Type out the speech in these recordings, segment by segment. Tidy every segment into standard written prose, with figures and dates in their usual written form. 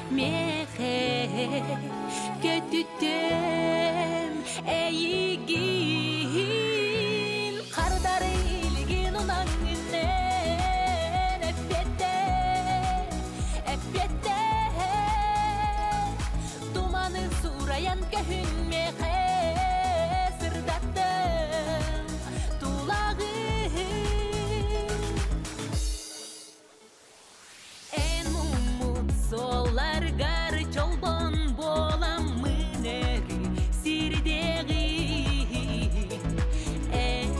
Мехе көтүтөм эйигин Хардары илигин унаңынен Эппетте, эппетте Туманы сурайан көһүн мехе Сырдаттым тулагын Эн муммут суолларгар чолбон буоламмын өрүү сирдээҕи Эн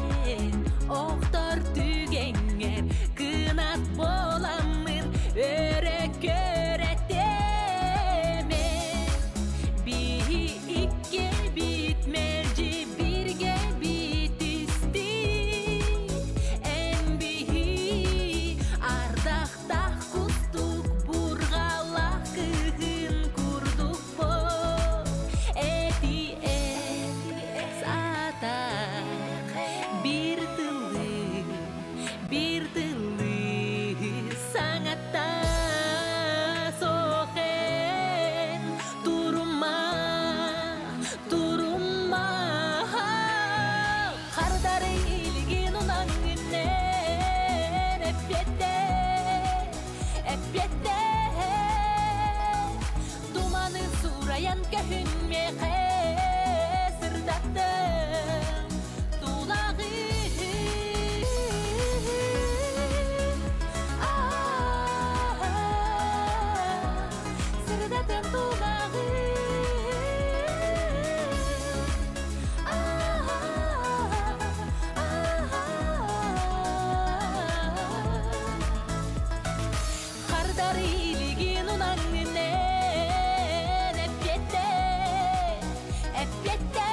охтор түгэҥҥэр кынат буоламмын өрө көрөтөмө Биһи иккибит мэлдьи бииргэ битистик Эн биһи ардахтаах кустук бурҕалаах кыһын курдукпут Эти саата биир тылы биир тылы саҥата суох эн турума турума Хардары илигин унаңынен эппиэтте эппиэтте Туманы сурайан көһүн мехе сырдаттым тулагы Сырдатым тулагы Хардар илигин унаңынен эппиэтте эппиэтте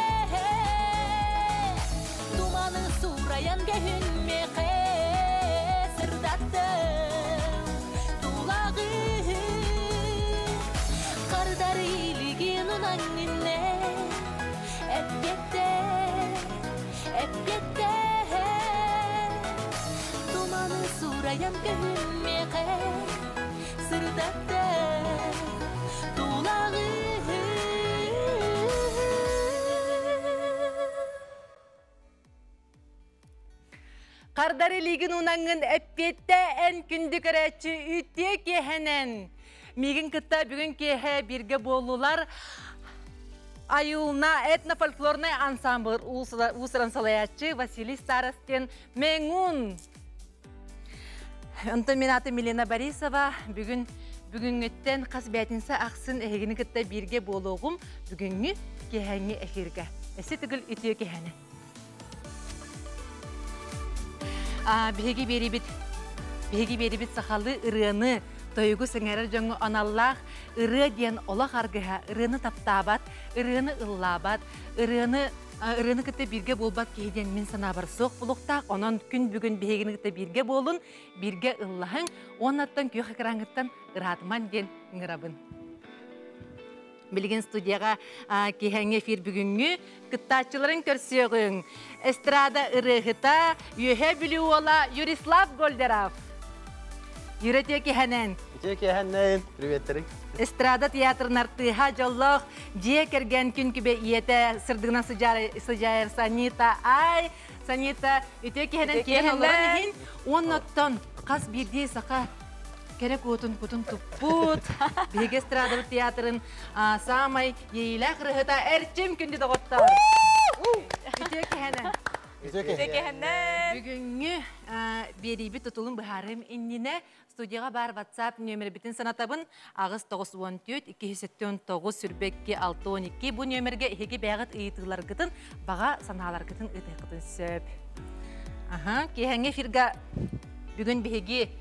Туманы сурайан көһүн мехе сырдаттым тулагы Хардар илигин унаңынен эппиэтте эппиэтте Туманы сурайан көһүн мехе сырдаттым тулагы Кардар илигин унаңын эппиэтте эн күндү көрөөчү үтүө киэһэнэн. Миигин кытта бүгүн киэһэ бииргэ буоллулар Айылна этнофольклорнай ансамбль уусуран салайааччы Василий Старостин Мэҥун. Онтон мин аатым Милена Борисова. Бүгүн бүгүҥҥүттэн хас бээтинсэ ахсын эһигини кытта бииргэ буолуоҕум бүгүҥҥү киэһээҥҥи эфиргэ. Эссе төгүл үтүө киэһэни. Биһиги биэрибит биһиги биэрибит сахалыы ырыаны тойугу сэҥээрэр дьоҥҥо аналлаах ырыа диэн олох аргыһа, ырыаны таптаабат, ырыаны ыллаабат, ырыаны ырыаны кытта бииргэ буолбат киһи диэн мин санаабар суох булуохтаах. Онон күн бүгүн биһигини кытта бииргэ буолун, бииргэ ыллаһыҥ, уоннаттан күөх экраҥҥыттан ыраатыман диэн ыҥырабын. Билигин студияҕа киэһэҥҥи эфир бүгүҥҥү кыттааччыларын көрсүөҕүҥ. Эстрада ырыаһыта, Үөһээ Бүлүү уола Юрислав Гольдеров. Юра киэһэнэн. Үтүө киэһэннэн, приветтерик. Эстрада театрын артыыһа дьоллоох дьиэ кэргэн күн күбэ ийэтэ сырдыгынан сыдьаайар Санита Ай. Санита үтүө киэһэнэн киэн олорон иһин уоннаттан хас биирдии саха кэрэ куотун кутун туппут биһиги эстрадабыт театрын саамай иэйиилээх ырыһыта Эрчим күндү доҕоттор. Үтүө киэһэнэн. Үтүө киэһэнэн. Бүгүҥҥү биэриибит тутулун быһаарыым иннинэ студияҕа баар WhatsApp нүөмэрбитин санатабын 8 94 279 22 62 бу нүөмэргэ эһиги бэйэҕит ыйытыыларгытын баҕа санааларгытын ыытыаххытын сөп. Аха, киэһэҥҥи эфирга бүгүн биһиги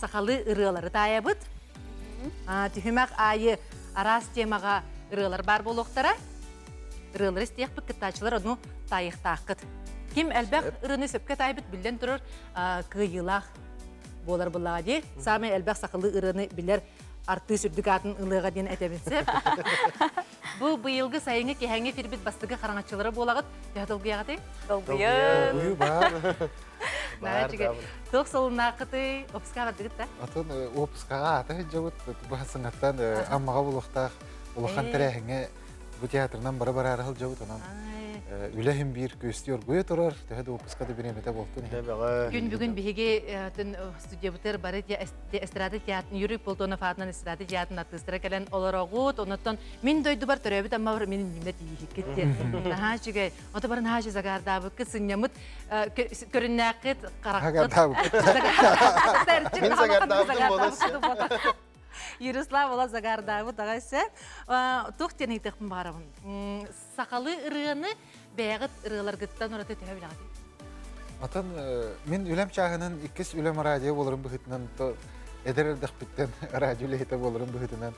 сахалыы ырыалары таайабыт. Түһүмэх аайы араас темаҕа ырыалар баар буолуохтара. Ырыалары истиэхпит кыттааччылар ону таайыахтааххыт. Ким элбэх ырыаны сөпкө таайбыт биллэн турар кыайыылаах буолар буллаҕа дии. Саамай элбэх сахалыы ырыаны билэр артыыс үрдүк аатын ылыаҕа диэн этэбин сөп. Бу быйылгы сайыҥҥы киэһэҥҥи эфирбит бастакы хараҥаччылара буолаҕыт. Төһө долгуйаҕытый? Долгуйан. Долгуйуу баар. Баар, Туох солуннааххытый? Опускаҕа бардыгыт да? Атын опускаҕа аата сылдьабыт. Бу саҥаттан Аммаҕа булуохтаах улахан тэрээһиҥҥэ бу театрынан бара бараары сылдьабыт. Онон үлэ иһин биир күөстүү оргуйа турар, төһө да выпуска да бириэмэтэ буолтун иһин. Күн бүгүн биһиги студиябытыгар бары эстрада театрын Юрий Платонов аатынан эстрада театрын артыыстара кэлэн олороҕут. Онуттан мин дойдубар төрөөбүт аммабар мин иннибинэ тиийиһиккит диэн. Наһаа үчүгэй. Ото бары наһаа загардаабыккыт, сынньамыт, көрүннээххит, хараххыт. Мин загардаабытым буолар. Ярослав ола загардаабыт аҕай сөп. Туох диэн ыйытыахпын баҕарабын. Сахалыы ырыаны бэйэҕит ырыаларгыттан ураты төһө билэҕитий? Атын мин үлэм чааһынан иккис үлэм радио буоларын быһыытынан то эдэр эрдэхпиттэн радио үлэһитэ буоларын быһыытынан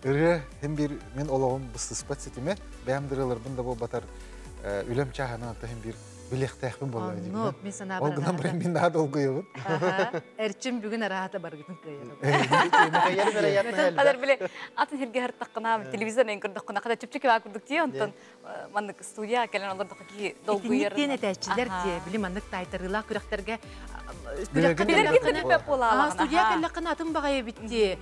ырыа хим биир мин олоҕум быстыспат ситимэ бэйэм да ырыаларбын да буолбатар үлэм чааһынан ата хим биир билиэхтээхпин буолла Оннук, мин санаабар Ол гынан баран мин наада долгуйабын. Эрчим бүгүн араата баргытын кыайар. Адар биле атын хирге хартаккына телевизор эн көрдөххүнэ хата чүпчүк баа курдук тии онтон маннык студия кэлэн олордоххо киһи долгуйар. Итинник этээччилэр дии били маннык таайтарыылаах күрэхтэргэ студия кэллэххинэ атын баҕайы эбит дии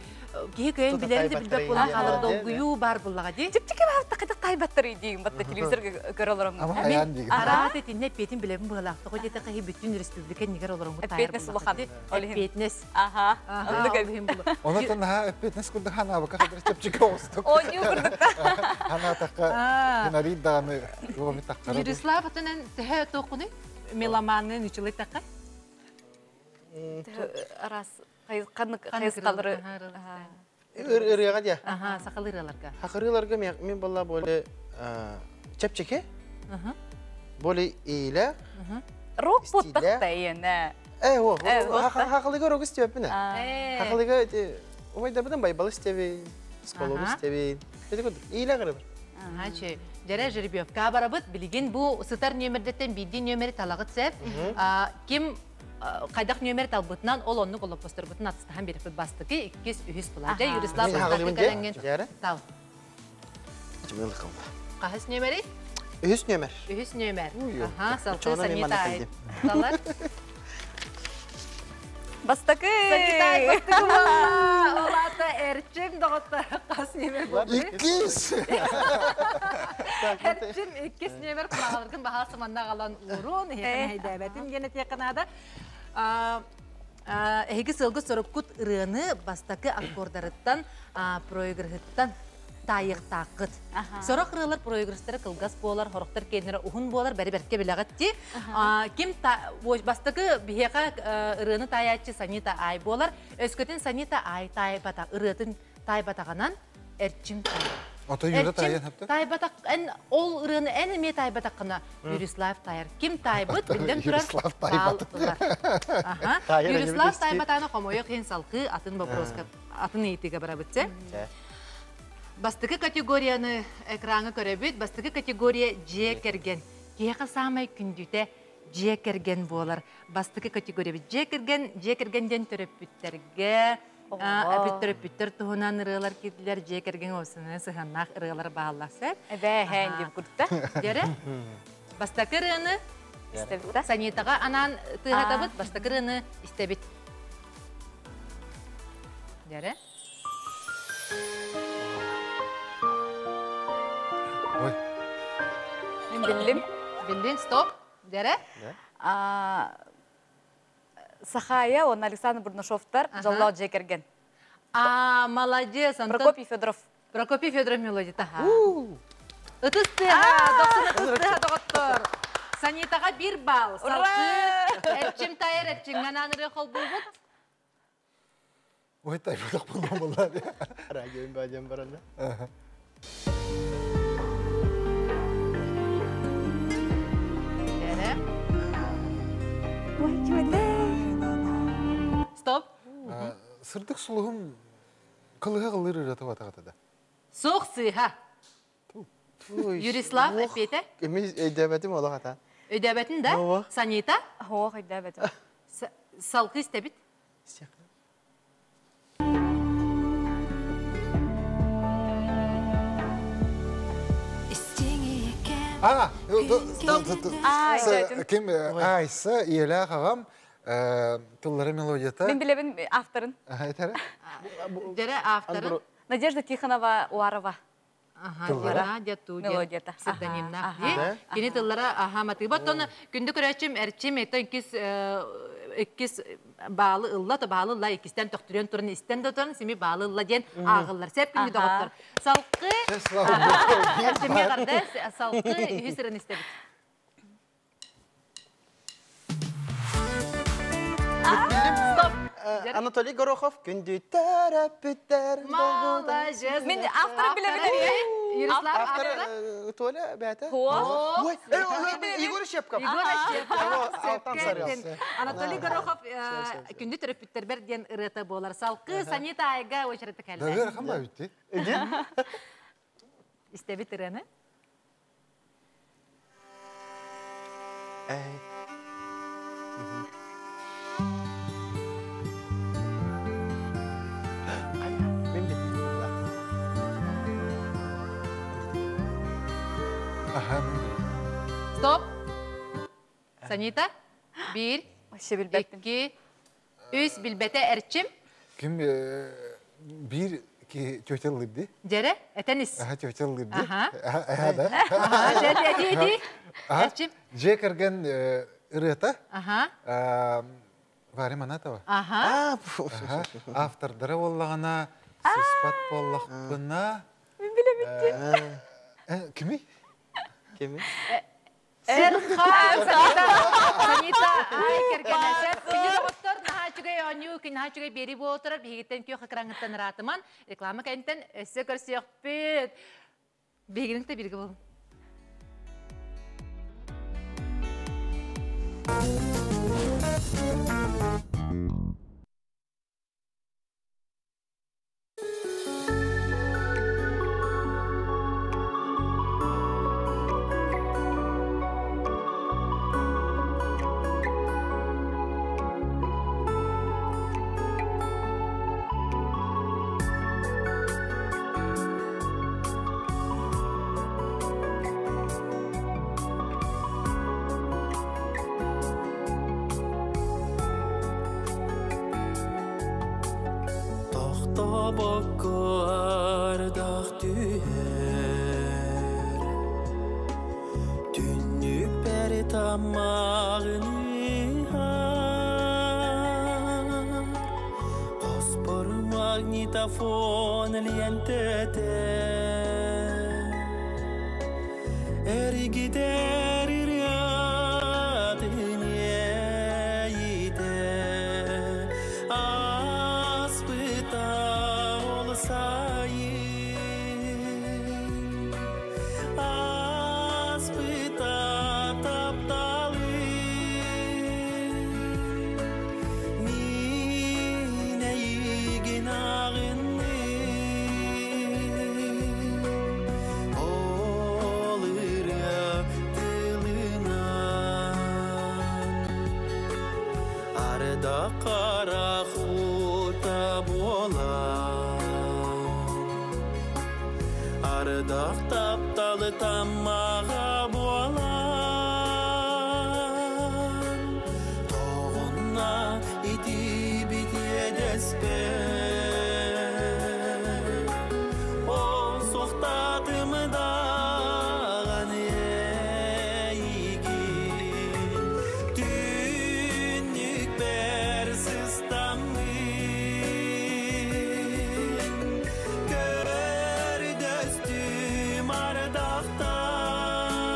киһи кыайан билэрин да билбэт буолан хаалар долгуйуу баар буллаҕа дии. Чэпчэки баартаххытык тайбаттар диигин батта телевизор көрө олороммун. Ама хайаан диигин. Араат итиннэ эппиэтин билэбин быһалаах. Тоҕо диэтэххэ иһи бүтүн республика иннигэр олороҥҥут таайар Эппиэтинэс улахан. Ол иһин. Эппиэтинэс. Аха. Оннук Ол иһин булу. Онон наһаа эппиэтинэс курдук ханаабакка хадыр чэпчэки оҕустук. Оонньуу курдук та. Ханаатахха Генарий даҕаны туоми таххара. Ярослав атынан төһө туоххунуй? Меломанны нучулай тахха? Арас ханнык хайысхалары Ырыаға дия. Аха, сахалы ырыаларга. Хакырыыларга мен балла боле чепчеке. Боле ийле. Рок буттахта иэнэ. Э, о, хакылыга рок истебеппин. Хакылыга умайдарбытын байбал истебин, сколобу истебин. Эти курдук ийле кырыбыр. Аха, че. Дьэрэ жеребьевка барабыт билигин бу сытар нүөмэрдэттэн биирдии нүөмэри талаҕыт сеп. Ким хайдах нүөмэр талбытынан ол оннук олоппосторбутун атыстаһан биэриппит бастакы, иккис, үһүс була. Дьэ, Юрислав бастакы кэлэҥҥин тал. Хаһыс нүөмэри? Үһүс нүөмэр. Үһүс нүөмэр. Аха, салгыы Санита талар. Бастакы! Санита бастакы буолла! Ол аата Эрчим доҕоттор хас нүөмэр буолду? Иккис! Эрчим иккис нүөмэр кумааҕыларгын баһаа сыманна аҕалан уурун, эһиэхэ мэһэйдээбэтин диэн этиэххэ наада. Эһиги сылгы соруккут ырыаны бастакы аккордарыттан, проигрыһыттан таайыахтааххыт. Сорох ырыалар проигрыстара кылгас буолар, сорохтор киэннэрэ уһун буолар, бэри бэркэ билэҕит дии. Ким бастакы биһиэхэ ырыаны таайааччы Санита Ай буолар. Өскөтүн Санита Ай таайбата ырыатын таайбатаҕынан Эрчим таайар. Ото Юра таайан хапта? Таайбатах эн ол ырыаны эн эмиэ таайбатаххына Юрислав таайар. Ким таайбыт биллэн турар Юрислав таайбат. Аха. Юрислав таайбатааны хомойох иһин салгыы атын вопроска атын ыйытыыга барабыт сэ. Бастакы категорияны экраҥҥа көрөбүт. Бастакы категория дьиэ кэргэн. Киһиэхэ саамай күндүтэ дьиэ кэргэн буолар. Бастакы категория дьиэ кэргэн, дьиэ кэргэн диэн төрөппүттэргэ, төрөппүттэр туһунан ырыалар киирдилэр, дьиэ кэргэн уопсайынан сыһыаннаах ырыалар бааллар сөп. Эбээ эһээн диэн курдук. Дьэрэ, бастакы ырыаны Санитаҕа анаан тыаһатабыт, бастакы ырыаны истэбит. Дьэрэ. Ой. Мен биллим. Биллин, стоп. Дьэрэ. Сахая уонна Александр Бурнашовтар дьоллоох дьиэ кэргэн. А, молодец, Антон. Прокопий Федоров. Прокопий Федоров мелодията. Ытыс тыаһа, дохсун ытыс тыаһа доҕоттор. Санитаҕа биир балл. Салгыы Эрчим тайар Эрчимҥэ анаан ырыа холбуубут. Ой, тайбатах булмам булла. Радио бадем баранда. Стоп. Сырдык сулуһум кылыһа ылыр ырыата батаҕата да. Суох сыыһа. Юрислав эппиэтэ? Эми өйдөөбөтүм олох ата. Өйдөөбөтүн да? Санита? Оох өйдөөбөтүм. Салгыы истэбит. А, ким Айса иелә хагам тыллары мелодията. Мен билебин авторын. Ага, Дәрә авторы. Надежда Тихонова Уарова. Ага, дяту Мелодията. Псевдонимнах. Кини тыллара аха матыба тон күндү көрөчүм эрчим это иккис иккис баалы ылла то баалы ылла иккистен тохтурен турун истен да турун сими баалы ылла диэн аагыллар сеп күндү доҕоттор. Салкы эрчимге карды салкы үһүс ырын истебит. Стоп. Анатолий Горохов күндү тәрәппүттер. Молодец. Мен авторын билебин. Ярослав Автор авторы. Толя бәті. Хо. Ой, Егор Щепков. Егор Алтан Щепков. Сарел. Анатолий Горохов күндү төрөппүттер бер диэн ырыата буолар. Салкы Санита айга очереті кэллэ. Дагыр хам битти. Истебит ырыаны. Мен бит. Аха. Стоп. Санита. Бир, Вообще билбеппин. икки, үс билбете эрчим. Ким бир ки тетел лыбди. Жере, этенис. Аха тетел лыбди. Аха. Аха да. Аха, жере, эти, эти. Эрчим. Же керген ырыта. Аха. Вари Манатова. Аха. Аха. Автордары боллагана сыспат боллакпына. Мен билебин. Кими? Кеми? Эрхан, Санита, Санита, ай кергенесеп. Күнү доҕоттор, наһаа үчүгэй оонньуу, күн наһаа үчүгэй биэрии буолтарар, биһигиттэн күөх экраҥҥыттан ыраатыман, реклама кэнниттэн өссө көрсүөхпүт. Биһигиниҥ да бииргэ буолун. Тохтобокко ардах түһэр Түннүк бэри таммағын ыһар Қоспор магнитофон лентете Эргитер ырыатын иэйите Аспыта ол сайын Аспыта тапталын Мин эйигин ағынным Ол ырыа тылынан Арда қара хута болар Ардақ тапталы тамаға болар Тоғына итибит едеспе Он соқтатымдаған ейгін Түннік бәр сыстамын Көрдөстүм ардақтан.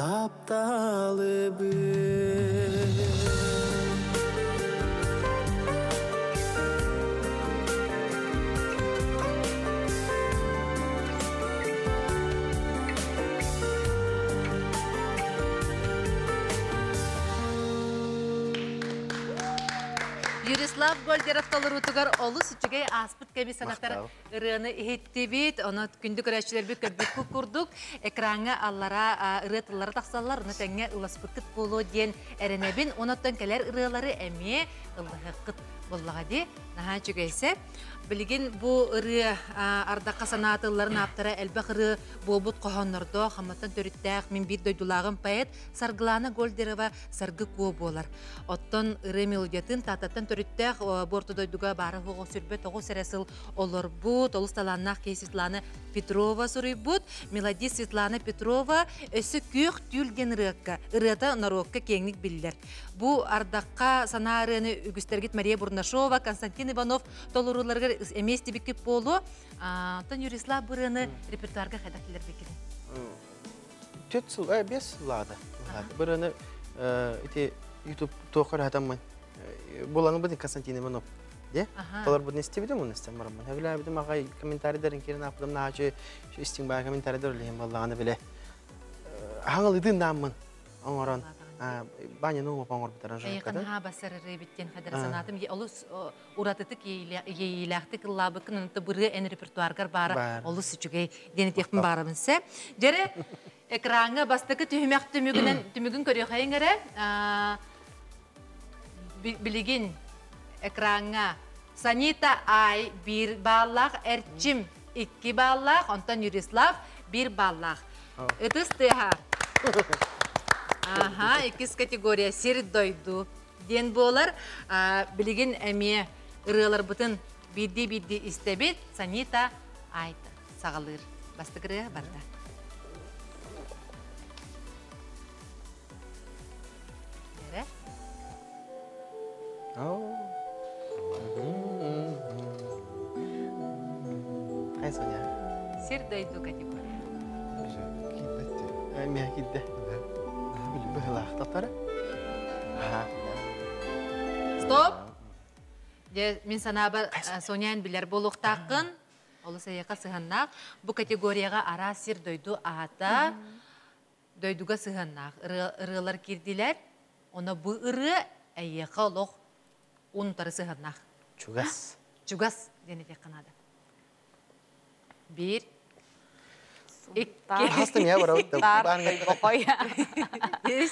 Тапталыбын. Юрислав Гольдеров толоруутугар олус үчүгэй ааспыт кэми санатар ырыаны иһиттибит. Ону күндү көрөөччүлэрбит көрбүккүт курдук экраҥҥа аллара ырыа тыллара тахсаллар. Ону тэҥҥэ ыласпыккыт буолуо диэн эрэнэбин. Онуттан кэлэр ырыалары эмиэ ыллаһыаххыт буоллаҕа дии. Наһаа үчүгэйсэ. Билигин бу ырыа ардахха санаа тылларын ааптара элбэх ырыа буолбут хоһооннордоох, Амматтан төрүттээх мин биир дойдулааҕым поэт Саргылана Гольдерова Саргы Куо буолар. Оттон ырыа мелодиятын Тааттаттан төрүттээх бу орто дойдуга баара суоҕа 29 эрэ сыл олорбут, олус талааннаах киһи Светлана Петрова суруйбут. Мелодист Светлана Петрова өссө Күөх түүл диэн ырыакка, ырыата норуокка киэҥник биллэр. Бу ардахха санаа ырыаны үгүстэргит Мария Бурнашова, Константин Иванов толорууларыгар эмиэ истибиккит буолуо. Оттон Юрислав бу ырыаны репертуарга хайдах киллэрбиккиний? Түөрт сыл, 5 сыллаада. Бырыны ити YouTube туохар хатаммын. Буланы бу Константин Иванов. Де? Толорбутун истибитим, оны истен бараммын. Хөбүлээбитим аҕай комментарийдарын кирин ааппытым наачы истиҥ баа комментарийдар үлэһин баллаҕаны биле. Хаҥалыдын нааммын оҥорон Баня ну оҥорбуттар. Эйиэхэ басар ырыабиттен хадара санаатым олус уратытык иэйиилээхтик ыллаабыккын онто бырыа эн репертуаргар баара олус үчүгэй диэн этиэхпин баарабын сэ. Дьэрэ экраҥҥа бастакы түһүмэх түмүгүнэн түмүгүн көрүөхайыҥ эрэ. Билигин экраҥҥа Санита Ай биир бааллаах, Эрчим икки бааллаах, онтон Юрислав биир бааллаах. Ытыс тыаһа. Аха, иккис категория сир дойду диэн буолар. Билигин эмиэ ырыаларбытын биирдии-биирдии истэбит. Санита Айта саҕалыыр. Бастакы ырыа барда. Эрэ. Хай Соня. Сир дойду категория. Миэ киирдэ. Быһылаах татара. Стоп! Дьэ, мин санаабар Сонян билэр буолуохтааххын. Олус эйиэхэ сыһаннаах. Бу категорияҕа араас сир дойду аата, дойдуга сыһыаннаах ырыалар киирдилэр. Оно бу ырыа эйиэхэ олох унутары сыһыаннаах. Чугас. Чугас диэн этиэххэ наада. Биир, икки. Хаста мия барабыт Үс.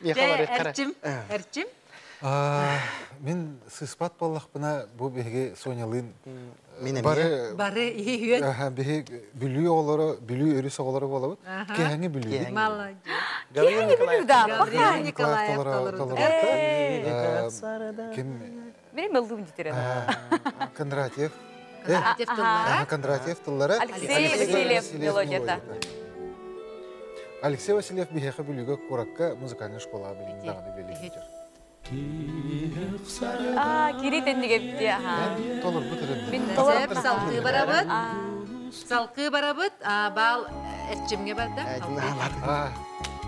Эрчим. Эрчим. Мин сыспат буоллахпына бу биһиги Сонялыын бары бары иһи биһи Бүлүү оҕолоро Бүлүү өрүс оҕолоро буолабыт. Киэһэҥи Бүлүү. Молодец. Гаврил Николаев. Гаврил Николаев Ким Били мылдым дитерен. Кондратьев. Кондратьев тыллара. Кондратьев тыллара. Алексей Васильев мелодията. Алексей Васильев биһиэхэ Бүлүүгэ куоракка музыкальная школа билин даҕаны үлэлиир. Аа, кири тэннигэбит аха. Толорбут эрэн. Сөп, салгыы барабыт. Салгыы барабыт. Баал эрчимҥэ барда.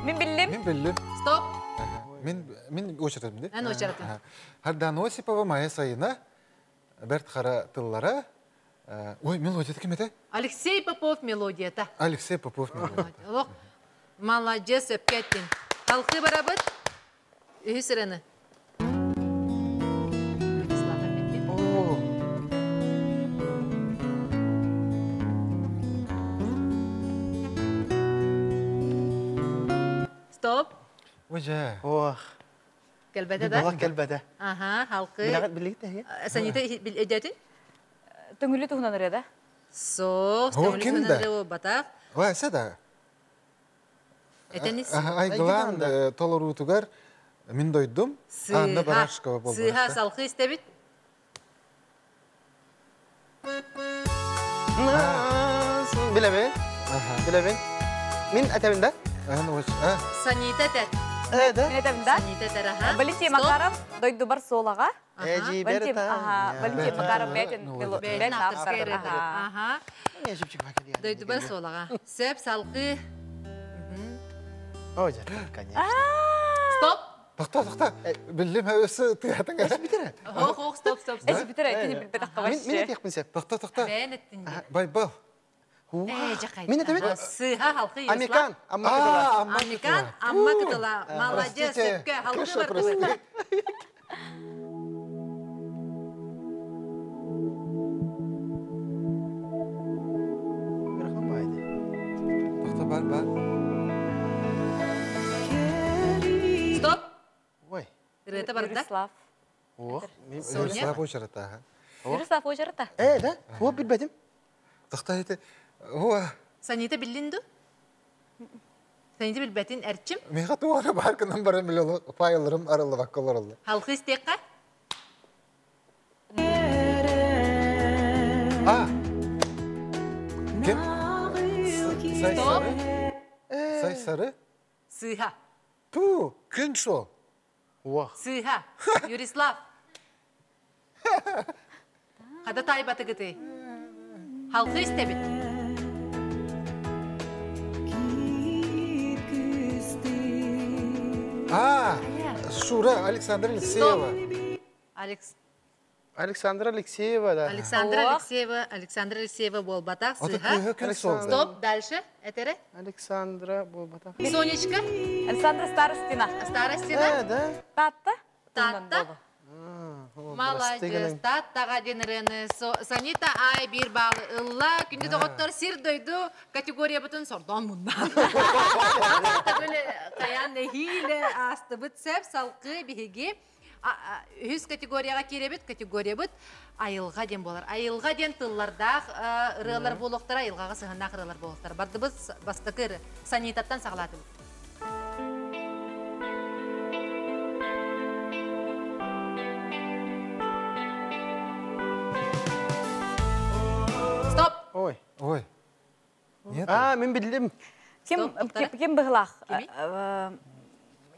Мин биллим. Мин биллим. Стоп. Мин мин очередым ди. Эн очередым. Хардана Осипова Майя Сайына Бэрт Хара тыллара. Ой, мелодията ким этэ? Алексей Попов мелодията. Алексей Попов мелодията. Олох молодец, өпкө эттин. Халқы барабыт. Үһүс ырыаны. Стоп. Оже. Ох. Кэлбэтэ да? Олох кэлбэтэ. Аха, халқы. Билэҕит билигит эһиги? Санита өйдөөтүн? Төҥүлү туһунан ырыа да? Суох, төҥүлү туһунан ырыа буолбатах. Ой, да. Этенис. Айгылаан толоруутугар мин дойдум Анна Барашкова болбута. Сыыһа салхы истэбит. Билэбин. Билэбин. Мин этэбин да? Санита этэр. Да? Мин этэбин да? Санита этэр, аха. Валентин Макаров дойдубар суолаҕа. Эжи Берта. Валентин Макаров бэйэтин бэйэтин авторскай ырыата. Аха. Дойдубар суолаҕа. Сөп салгыы. Ой, конечно. Стоп! Тохта, тохта. Биллим өсө тыатың. Эс битере. Ох, ох, стоп, стоп, стоп. Эс битере, кини билбетэх Мин кабаш. этиэхпин сеп. Тохта, тохта. Бэйэн эттин дии. Байбал. Ээ, жакай. Мин этебин. Сыха халкы Юрислав. Американ. Амма кытыла. Американ, амма кытыла. Молодец, Простите. сөпкө, халкы Кеша, бардыбыт. прости. Ырахан байды. Тохта бар, бар. Стоп! Ой. Ырыта барда. Юрислав. Ох. Соня. Юрислав очарата. Юрислав очарата. Э, да? О, билбетим. Тохта эти. О, Санита биллин ду? Санита билбетин эрчим. миха туара бар кынан барам биле файларым арылы баккалар oldu. Халкы истекка. А. Ким? Сай сары. Сай сары. Сыха. Ту, күн сол. Ох. Сыха. Юрислав. Када тайбаты гыты. Халкы истебит. А, Шура Александра Алексеева. Алекс. Александра Алексеева, да. Александра Ох. Алексеева, Александра Алексеева болбатак, Аты сыха. кыһы күн сол. Стоп, дальше. Этере. Александра Болбатах. Сонечка, Александра Старостина. Старостина. Э, да? Татта. Татта. Молодец. Таттаға денірені. Санита ай бир балы ылла. Күнді доғыттар сир дойду категория бұтын сордон мұндан. Бөлі қаян нехиле асты бұт сәп салқы биһиги. Үс категорияға керебит, категория бұт айылға ден болар. Айылға ден тыллардақ ырылар болуқтар, айылғаға сығынақ ырылар болуқтар. Барды бұт бастықы санитаттан сағлады бұт. Стоп! Ой. Ой. Нет. А, мен билдим. Ким Стоп, ким быһылах? Кими?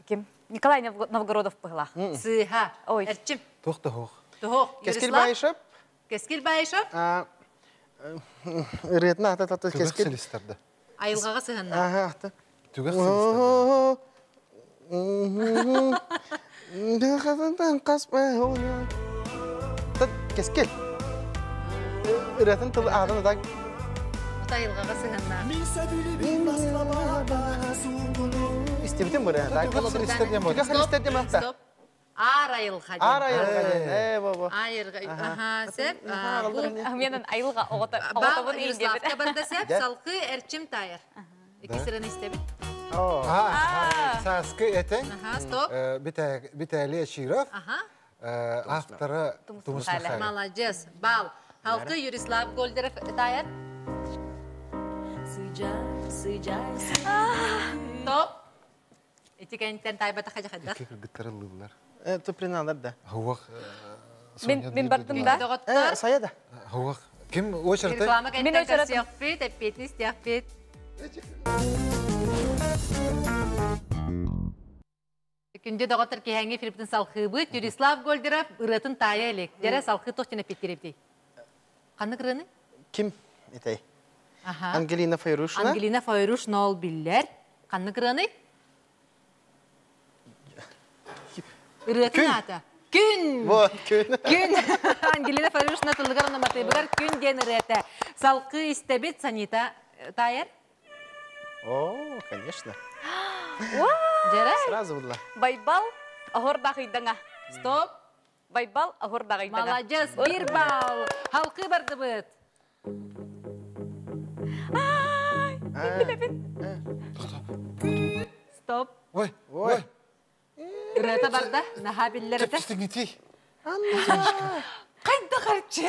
Ким? Николай Новгородов быһылах. Сыха. Ой. Эрчим. Тохта хох. Тухох. Кескил Юрислав. Байышып. Кескил Байышев. Ырытна ата тата Түгэх кескил. селистерді. Айылғаға сыһынна. Ага, ата. Түгэх селистерді. Кескил. Ырытын тыл ағын да. Бут айылғаға сыһынна. Истебитим бұры. Түгэх селистерді мо. Түгэх селистерді мо. Стоп. Ар айылға. Ар айылға. Э, бо, бо. Айырға. Аха, сеп. Бу Менен айылга огото Бал оготобун иин Юриславка дебит. барда сеп, Да. салқы Эрчим тайыр. Ики сырын истебит. А, Саскы этең. Аха, стоп. Битәли Широв. Аха. Авторы Тумус Тумус Михайлов. Михайлов. Молодец. Бал. Халқы Юрислав Гольдеров тайыр. Стоп. Ити кенттен тайбата хажа хадда. Икки кыргыттары лылар. Э, туприналар да. Хуақ. Мен бардым да. Э, Доғыттар. сая да. Хуақ. Ким очерте? Реклама Мен кенттен очередім. көрсеқпет, әппетін істеқпет. Күнде доғыттар кехәңе Филипптин салқыбы, Юрислав Гольдеров ырытын тая элек. Дере салқы тоқтен әппеттерепдей. Қанны кырыны? Ким? Этей. Аха. Ангелина Файрушина. Ангелина Файруш нол биллер. Қанны кырыны? Ырытын Күн. ата. Күн! Вот, күн. Күн. Ангелина Файрушна тылыгар ономатыбыгар күн ден ырыта. Салқы истебит Санита тайыр. О, конечно. Жере? Сразу была. Байбал ахордах ыйдаңа. Стоп. Байбал ахордах ыйдаңа. Молодец, бир балл. Халқы бардыбыт. Стоп. Ой, Ой. ой. Ырыта барда. Наха биллер это. Чептиңити. Қайда қарчы?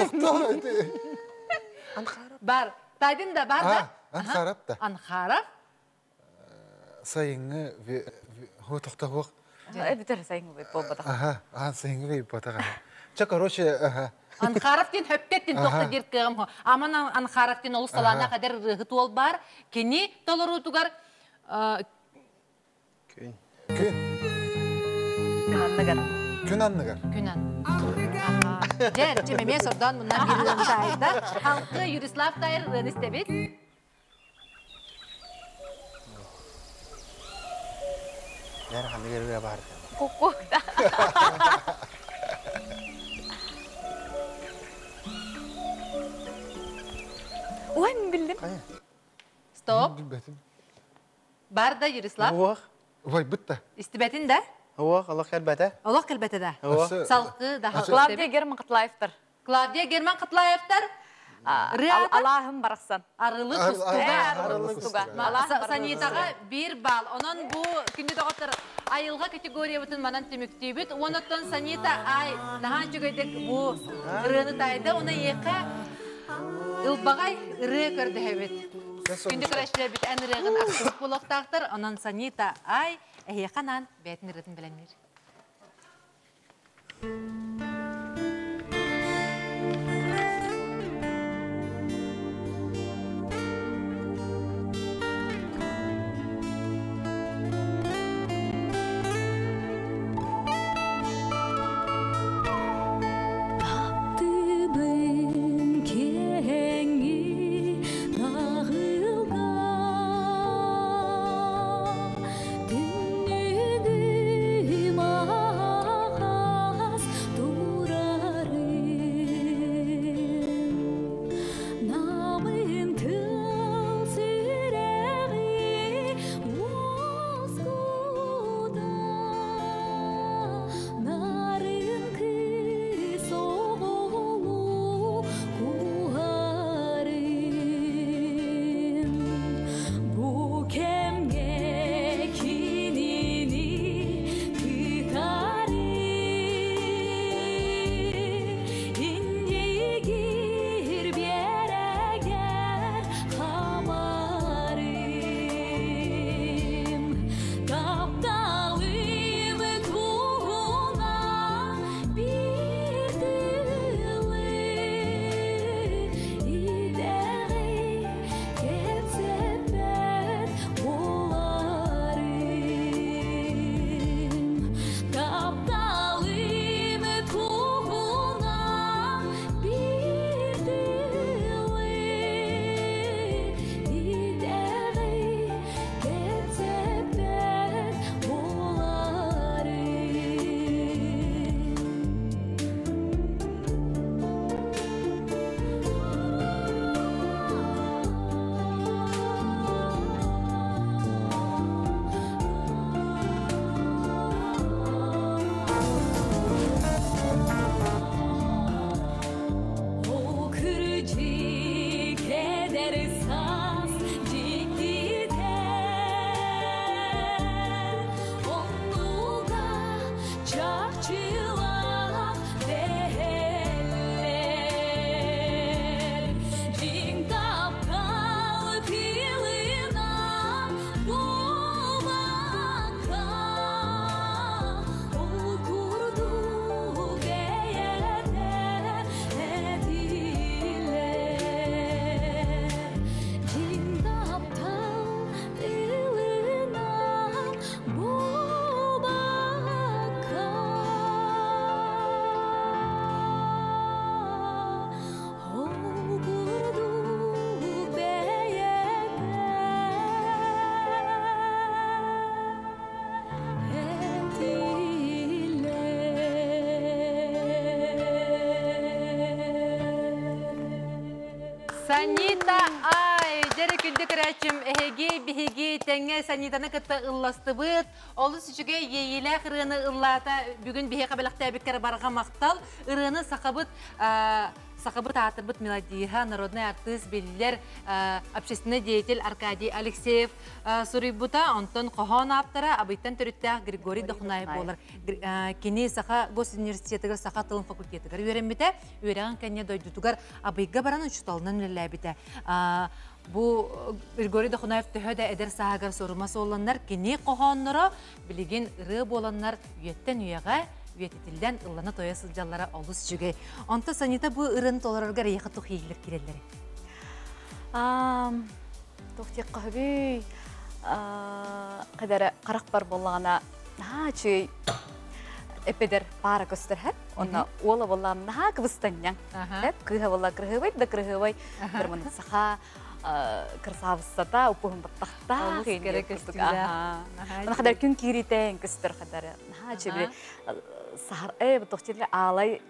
Бар. Тайдын да бар да. Анхарап да. Анхаров. Сайыңы хо тохта хох. Битер сайын болбата. Аха, ахан сайыңы ве батага. Ча короче, аха. Анхаров ден хөпкеттин тоқта дер кыгым хо. Аман Анхаров ден олус салана кадер рыгы туол бар. Кени толорутугар Күн. Күн, Күн күн анныгар. күнан. Жер, чеме сордан мындан бир тайда. Халкы Юрислав тайыр рын истебит. Этэр ханнык ырыа баар Куку. Ой, мин биллим. Стоп. Билбэтим. Бар да, Ярослав? Уох. Убайбыт да. Истибэтин да? Уох, олох кэлбэтэ. Олох кэлбэтэ да. Уох. Салгы да. Клавдия Герман Котлаевтар. Клавдия Герман Котлаевтар. Алааһым барахсан. Арылы кустуга. Арылы кустуга. Санитаҕа биир баал. Онон бу күндү доҕоттор айылҕа категориябытын манан түмүктүүбүт. Онуттан Санита ай наһаа үчүгэйдик бу ырыаны таайда. Оны эйиэхэ ылбаҕай ырыа көрдөһөбүт. Күндү көрөөччүлэрбит эн ырыаҕын ахсыбыт буолуохтаахтар. Онон Санита ай эһиэхэ анаан бэйэтин ырыатын бэлэмниир. Таптыбын киэҥи наҕылга Түннүгүм аһаҕас турарын Намын тыл сүрэҕи уоскута Нарын кыыс оҕолуу куһарын Бу кэмҥэ кинини кытары Индигир биэрэгэр хамарым Тапталым туһунан биир тылы итэҕэй кэпсэппэт буоларым Тапталым туһунан биир тылы итэҕэй кэпсэппэт буоларым. О кырдьык эдэр саас дьиктитэ Оннуга чахчылаах дэһэллэр Дьиҥ таптал тылынан буолбакка Ол курдук бэйэтэ этиллэр Дьиҥ таптал тылынан буолбакка Ол курдук бэйэтэ этиллэр. Санита ай, дьэрэ күндү көрөөччүм, эһиги биһиги тэҥҥэ Санитаны кытта ылластыбыт. Олус үчүгэй иэйиилээх ырыаны ыллаата. Бүгүн биһиэхэ бэлэхтээбиккэр барҕа махтал. Ырыаны сахабыт сахабыт аатырбыт мелодиһа, народный артыыс биллэр общественный деятель Аркадий Алексеев суруйбута. Онтон хоһоон ааптара Абыйтан төрүттээх Григорий Дохунаев буолар. Кини Саха госуниверситетыгар саха тылын факультетыгар үөрэммитэ. Үөрэҕин кэннэ дойдутугар Абыйга баран учууталынан үлэлээбитэ. Бу Григорий Дохунаев төһө да эдэр сааһыгар суорума суолланнар, кини хоһоонноро билигин ырыа буоланнар үйэттэн үйэҕэ үйэтитиллэн ыллана тойо сылдьаллара олус үчүгэй. Онто Санита бу ырыаны толороргор эйиэхэ туох иэйиилэр киирэллэрий? Туох диэххэ сөбүй? Кадара харахпар буоллаҕына наһаа үчүгэй эппедер паара көстөр һэп. Онно уола буоллаҕына наһаа кыбыстанньаҥ. Һэп кыыһа буолла кырыһыабай да кырыһыабай. Бір саха Красавицата, упуһун баттахта. Олус кэрэ көстүүлээх. Аны хадар күн кииритен көстөр хадар. Наһаа чебили сахар э бутохтиле аалай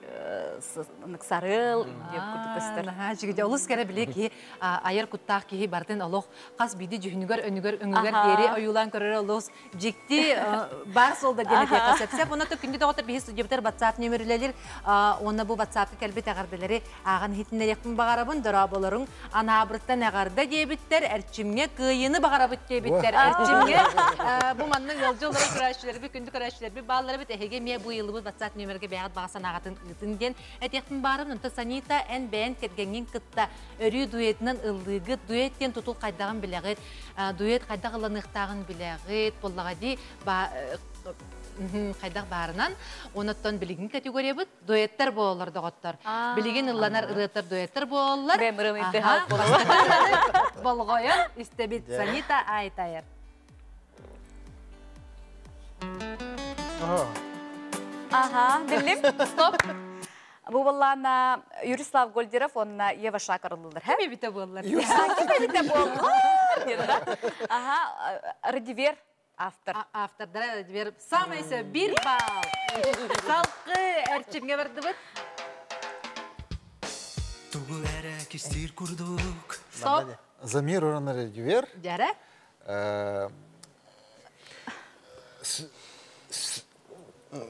сарыл диэп курдук көстөр. Наһаа чигиде олус кэрэ били киһи айар куттаах киһи бартын олох хас биди дьүһүнүгэр өнүгэр өҥүгэр диэри ойуулаан көрөр олус дьикти бар суолда диэн этиэххэ сөп. Онно күндү доҕоттор биһи студиябытар WhatsApp нөмерлелер уонна бу WhatsApp-ка кэлбит эҕэрдэлэри ааҕан иһитиннэриэхпин баҕарабын. Дорооболоруҥ Анаабыртан эҕэрдэ диэбиттэр, Эрчимҥэ кыайыыны баҕарабыт диэбиттэр. Эрчимҥэ бу манна ыалдьа олорор көрөөччүлэрбит, күндү көрөөччүлэрбит бааллар эбит. Эһиги эмиэ бу ыйыллыбыт WhatsApp нөмергэ бэйэҕит баҕа санааҕытын ыытын диэн этиэхпин баарым. Онтон Санита, эн бэйэн кэргэҥҥин кытта өрүү дуэтынан ыллыыгыт. Дуэт диэн тутул хайдаҕын билэҕит, дуэт хайдах ылланыахтааҕын билэҕит. Буоллаҕа дии, хайдах баарынан. Онон билигин категориябыт дуэттар буолаллар доҕоттор. Билигин ылланар ырыаттар дуэттар буолаллар. Болҕойон истэбит Санита Айтайыр. Ага, биллим. Стоп. Бу буоллаана Юрислав Гольдеров онна Ева Шакар ыллылар. Ким эбитэ буоллар? Ким эбитэ буоллар? Ага, Радивер автор. Автордара Радивер самый бир балл. Салкы эрчимге бардыбыт. Тугу эрэ кистиир курдук. Стоп. Замир уран Радивер. Дьэрэ.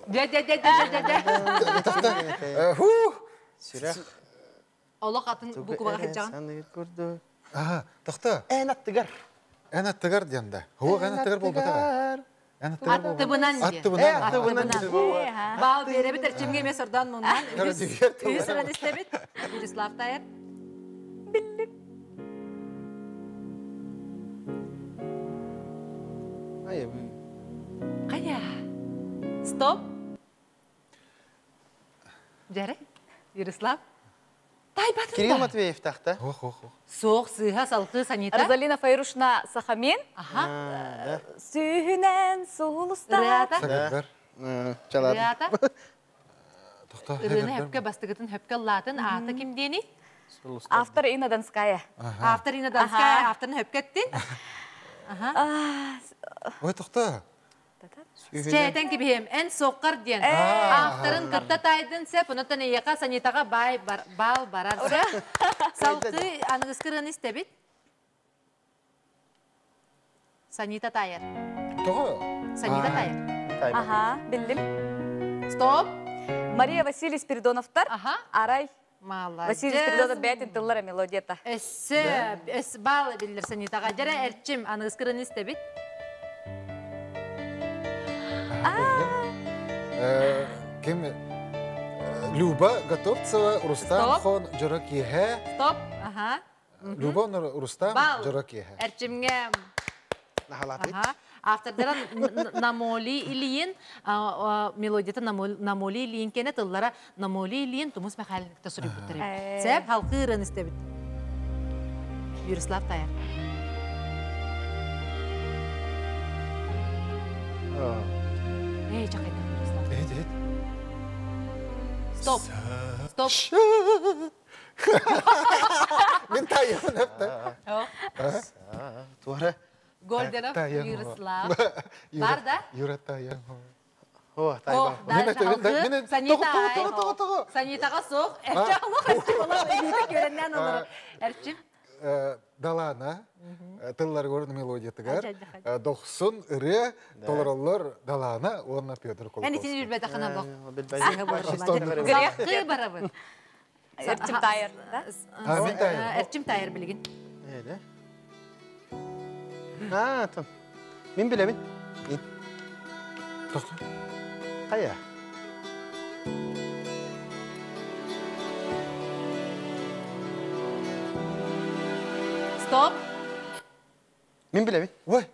Дьэ, дьэ, дьэ, дьэ, дьэ, дьэ. Ху! Сүрэх. Олох атын букваға сылдьаҕын. Саныыр курдук. Аха, тохто. Эн аттыгар. Эн аттыгар диэн да. Хуох эн аттыгар буолбатаҕа. Эн аттыгар буолбатаҕа. Аттыбынан диэн. Аттыбынан. Аттыбынан. Баал биэрэбит эрчимҥэ эмиэ сордоон муннан. Үһүс ыран истэбит. Вячеслав Таев. Биллим. Хайа. Стоп. Дьэрэ. Ярослав. Тайбатын Кирилл Матвеев тахта. Ох, ох, ох. Суох сыыһа салгыы Санита. Розалина Файрушна Сахамин. Аха. Сүүһүнэн сулустар. Ырыата. Сагырдар. Чалады. Ырыата. Тохто. Ырыаны хөпкө бастыгытын хөпкө ыллаатын аата ким диэний? Автор Инна Донская. Автор Инна Донская авторын хөпкөттин. Ой, тохто. Чээтэн кибиһиэм эн суоххар диэн авторын кытта тайдын сеп, онотон эйиэхэ Санитаҕа баай баал барар сеп. Салгыы аныгыскы ырыаны истэбит. Санита тайар. Тоҕо? Санита тайар. Аха, биллим. Стоп. Мария Василий Спиридоновтар. Аха. Арай. Молодец. Василий Спиридонов бэйэтин тыллара мелодията. Өссө өс баал биллэр Санитаҕа. Дьэрэ Эрчим аныгыскы ырыаны истэбит. Ким Люба Готовцева, Рустам Хон, Дьоро киэһэ. Стоп. Аха. Люба Рустам, Дьоро киэһэ. Эрчимҥэ Автордара Намоли Ильин, мелодията Намоли Ильин кэнэ тыллара Намоли Ильин Тумус Михайловикта суруйбуттар эбит. Сэп халкы ырыаны истэбит. Ярослав Таяр. Эй, чакайда, Ярослав. Эт, эт. Стоп. Стоп. Мин тайымын өптө. Туара. Гольденов Ярослав. Бар да? Юра тайым. О, тайба. Санита. Санитаға соқ. Эрчим олох, эрчим олох. Эбиите көрөннөн олорор. Эрчим. Далана тыллар көрін мелодиятыгар дохсун ырыа толороллор Далана уонна Петр Эн итини Кулаковский. билбэтэ хана бох. Грех барабын. Эрчим Тайер, да? А, мин Тайер. Эрчим Тайер билигин. Эде. А, там. Мин билемин. Тохто. Хайа. Стоп. Мин билемин. Ой,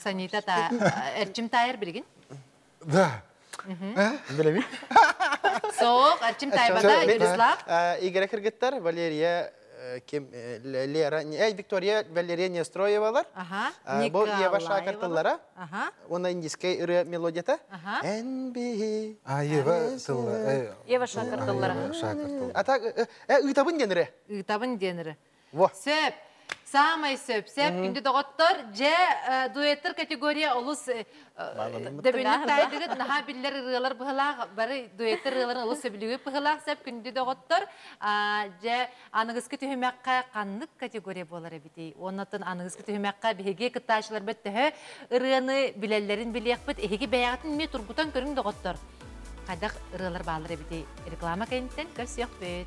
Санита та Эрчим Тайер билигин. да. Мин билемин. Соқ, Эрчим Тайбада, Ярослав. Игорь Кыргыттар, Валерия Ким Лера, Виктория Валерия Нестроевалар. Бу Ева Шакар тыллара. Уонна индийскэй ырыа мелодията. Эн биһи. А, Ева тылла. Ева Шакар тыллара. Ата ыытабын диэн ырыа. Ыытабын диэн ырыа. Сөп. Саамай сөп. Сөп күндү доҕоттор, дьэ дуэттар категория олус дөбүннүк таайдыгыт, наһаа биллэр ырыалар быһылаах, бары дуэттар ырыаларын олус сөбүлүүгүт быһылаах. Сөп күндү доҕоттор, дьэ аныгыскы түһүмэххэ ханнык категория буолар эбитий? Уоннаттан аныгыскы түһүмэххэ биһиги кыттааччыларбыт төһө ырыаны билэллэрин билиэхпит. Эһиги бэйэҕитин эмиэ тургутан көрүҥ доҕоттор. Хайдах ырыалар бааллар эбитий? Реклама кэнниттэн көрсүөхпүт.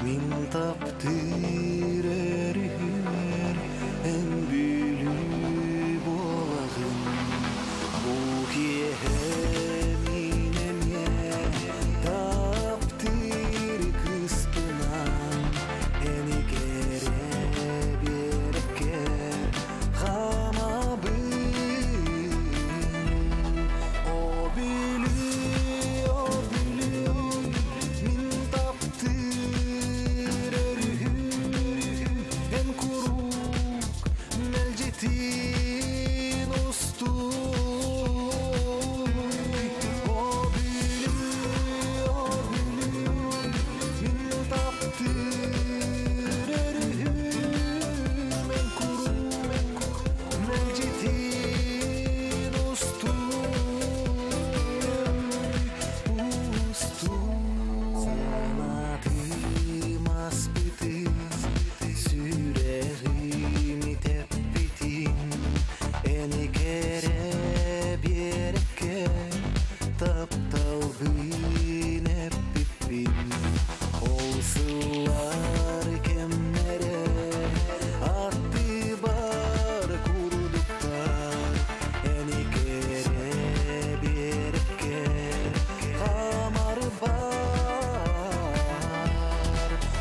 Мин таптыыр өрүһүмэр эн Бүлүү буолаҕын. Бу киэһэ мин эмиэ таптыыр кыыспынан эн кэрэ биэрэккэр хаамабын. О Бүлүү, о Бүлүү, мин таптыыр өрүһүм, эн куруук мэлдьитин устуй. О Бүлүү, о Бүлүү, мин таптыыр өрүһүм, эн куруук мэлдьитин устуй, устуй. Санаатым аспытын, сүрэҕим тэппитин, эн кэрэ биэрэккэ тапталбын эппиппин. Ол сыллар кэмнэрэ аттыбар курдуктар, эн кэрэ биэрэккэ хаамар бар.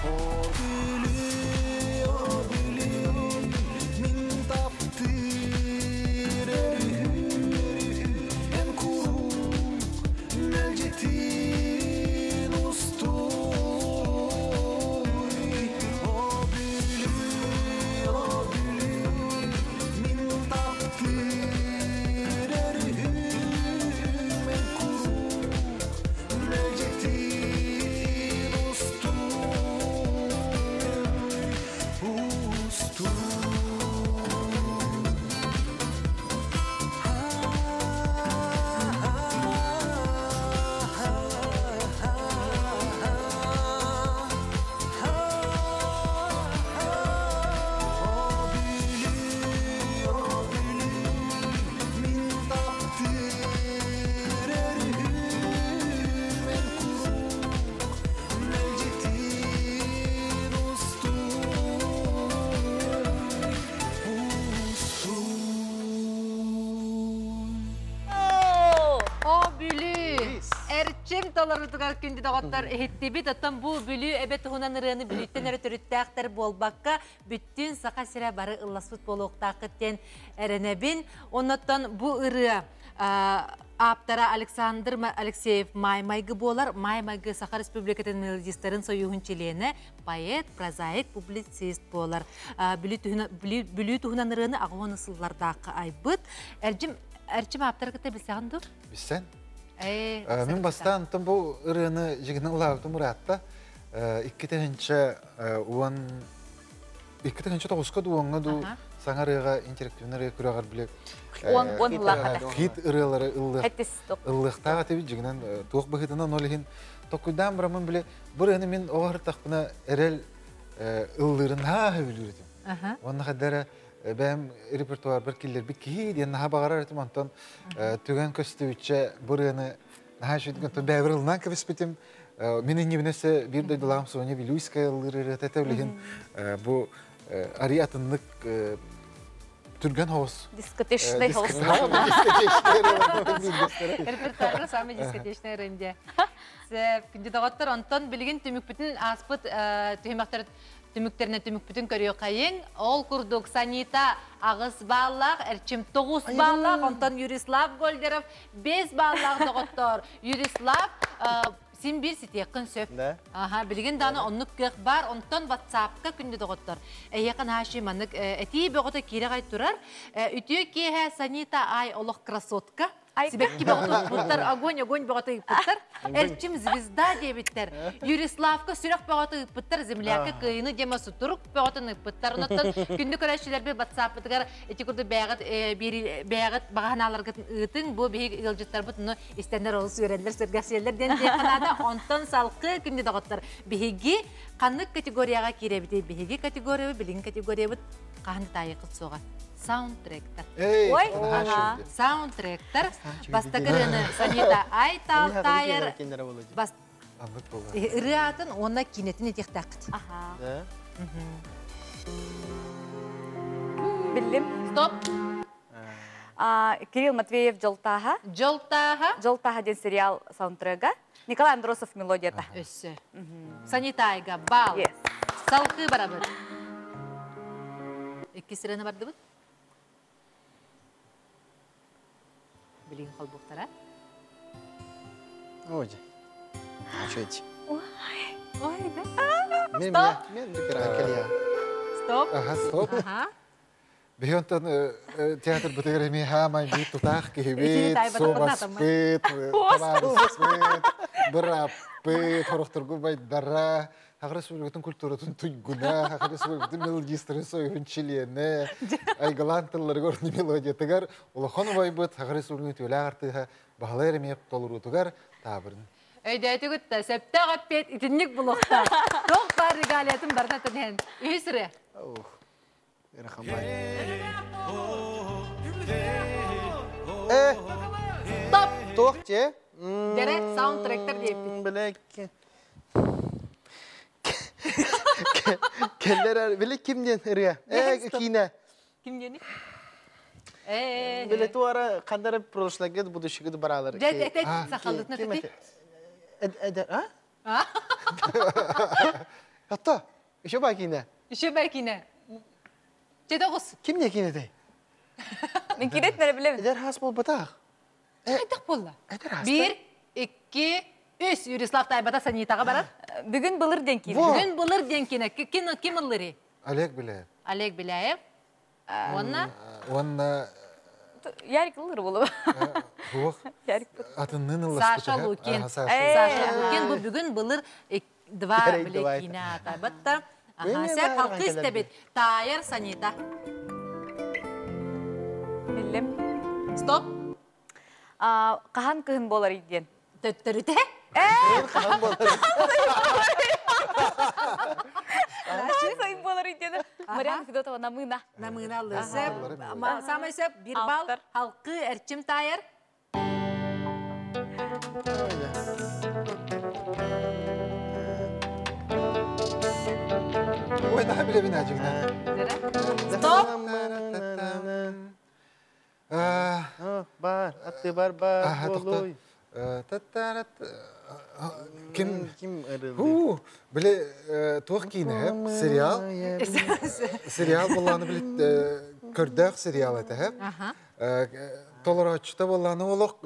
О Бүлүү, о Бүлүү, мин таптыыр өрүһүм, эн куруук мэлдьитин устуй. О Бүлүү, о Бүлүү, мин таптыыр өрүһүм, эн куруук мэлдьитин устуй, устуй. О Бүлүү, о Бүлүү, мин таптыыр өрүһүм, эн куруук мэлдьитин устуй, устуй. О Бүлүү! Эрчим толорутугар күндү доҕоттор иһиттибит. Оттон бу Бүлүү эбэ туһунан ырыаны Бүлүүттэн эрэ төрүттээхтэр буолбакка, бүттүүн Саха сирэ бары ылласпыт буолуохтааххыт диэн эрэнэбин. Оннуттан бу ырыа ааптара Александр Алексеев Май-Майгы буолар. Май-Майгы Саха Республикатын мелодистарын союһун чилиэнэ, поэт, прозаик, публицист буолар. Бүлүү туһунан ырыаны аҕыс сыллардаахха айбыт. Эрчим, Эрчим ааптары кытта билсэҕин дуу? Билсэн. Мин бастаан бу ырыаны жигинен улаабытым ыраатта. 2019-ка дуоҥҥа ду саҥа ырыаҕа интерактивный ырыа күрэҕэр биле 10 ыллаахата. Хит ырыалары ыллыахтаах этибит жигинен туох быһыытынан ол иһин токуйдаан бараммын биле бу ырыаны мин оҕо ыртахпына эрэл ыллыырын хаа сөбүлүүр этим. Уонна хаддара бэйэм репертуарбар киллэрбит киһи диэн наһаа баҕарар этим. Онтон түгэн көстүбүччэ бу ырыаны наһаа үчүгэй онтон бэйэбэр ылынан кэбиспитим. Мин иннибинэсэ биир дойдулаҕым Соня Вилюйская ыллыыр ырыата этэ билигин бу арый атыннык Түргэн хоҕус. Дискотечный хоҕус. Репертуарга самый дискотечный рынде. Күндү доҕоттор, онтон билигин түмүкпүтүн ааспыт түһүмэхтэр түмүктэринэн түмүкпүтүн көрүөххэйиҥ. Ол курдук Санита 8 бааллаах, Эрчим 9 бааллаах, онтон Юрислав Гольдеров 5 бааллаах доҕоттор. Юрислав син биир ситиэххин сөп. Аха, билигин даҕаны оннук кыах баар. Онтон WhatsApp-ка күндү доҕоттор. Эһиэхэ наһаа маннык этии бөҕөтө киирэҕэй турар. Үтүө киэһэ Санита Ай олох красотка. Сибэкки бөҕөтө ыппыттар, огонь, огонь бөҕөтө ыыппыттар. Эрчим звезда диэбиттэр. Юриславка сүрэх бөҕөтө ыыппыттар, земляка кыайыны диэма сутурук бөҕөтүн ыыппыттар. Онтон күндү көрөөччүлэрбит WhatsApp-ытыгар ити курдук бэйэҕит бэйэҕит баҕаһынааларгытын ыытыҥ. Бу биһиги ыалдьыттарбыт ону истэннэр олус үөрэллэр, сэргэхсийэллэр диэн диэххэ наада. Онтон салгыы күндү доҕоттор, биһиги ханнык категорияҕа киирэбитий? Биһиги категориябыт, билиҥ категориябыт хаһан да таайыаххыт суоҕа. Саундтректар. Ой, Саундтректар. Бастакы ырыаны Санита Ай Таалтайар ырыатын уонна киинэтин этиэхтээххит. Биллим. Стоп. Кирилл Матвеев Жолтааха. Жолтааха. Жолтааха диэн сериал саундтрека. Николай Андросов мелодията. Өссө. Санитайга бал. Салгыы барабыт. Иккис ырыаны бардыбыт. Билигин холбуктара. Ой. Ачуйч. Ой, ой, да. Мен мен Стоп. Ага, стоп. Ага. Биһи онтон театр бытыгар эми хаамай бит тутаах киһибит, суобаспыт, табаарыспыт, бырааппыт, хорохторгу байдара, Саха Республикатын культуратын туйгуна, Саха Республикатын мелодистарын союһун чилиэнэ, айгалаан тылларыгар орну мелодиятыгар улахан убайбыт Саха Республикатын үтүөлээх артыыһа Баһылай Еремеев толоруутугар таабырын. Өйдөөтүгүт да, сөптөөх эппиэт итинник булуохтаах. Туох баар регалиятын барыта тэнэһэн. Үһүс ырыа. Ох. Ырахан бай. Э! Стоп! Туох че? Дэрэ саундтректер диэппит. Билек. Келлер биле ким диэн ырыа? Э, киинэ. Ким диэни? Э, Биле туара кандара прошлого будущего баралар. Дьэ, эт сахалытына тэти. Эд, а? Атта, еще бай киинэ. Еще бай киинэ. Чэ тоҕус. Ким не киинэ Мин киинэтин эрэ билэбин. Эдэр хас буолбатах. Хайдах буолла? Эдэр хас. 1, 2, 3. Юрислав Тайбата Санитаҕа барар. Бүгүн былыр диэн киинэ. Бүгүн былыр диэн киинэ. Ким ким ыллырый? Олег Беляев. Олег Беляев. Уонна? Уонна Ярик ыллыр буолуо. Хуох. Ярик. Атыннын ылласпыт. Саша Лукин. Саша Лукин бу бүгүн былыр два биле киинэ атайбатта. Аха, сәп халкы истэбит. Таайар Санита. Биллим. Стоп. Хаһан кыһын буолар диэн. Төттөрүтэ. Хаһан буолар. Сайын буолар диэн. Марианна Федотова Намына. Намына лысып. Самай сөп бир бал халкы Эрчим таайар. Ой, наһаа билэбин ажыгна. Стоп. Бар, атты бар бар болуй. Ким ким Ху, биле туох киинэ сериал. Сериал булланы биле көрдөөх сериал этэ. Толороччута булланы олох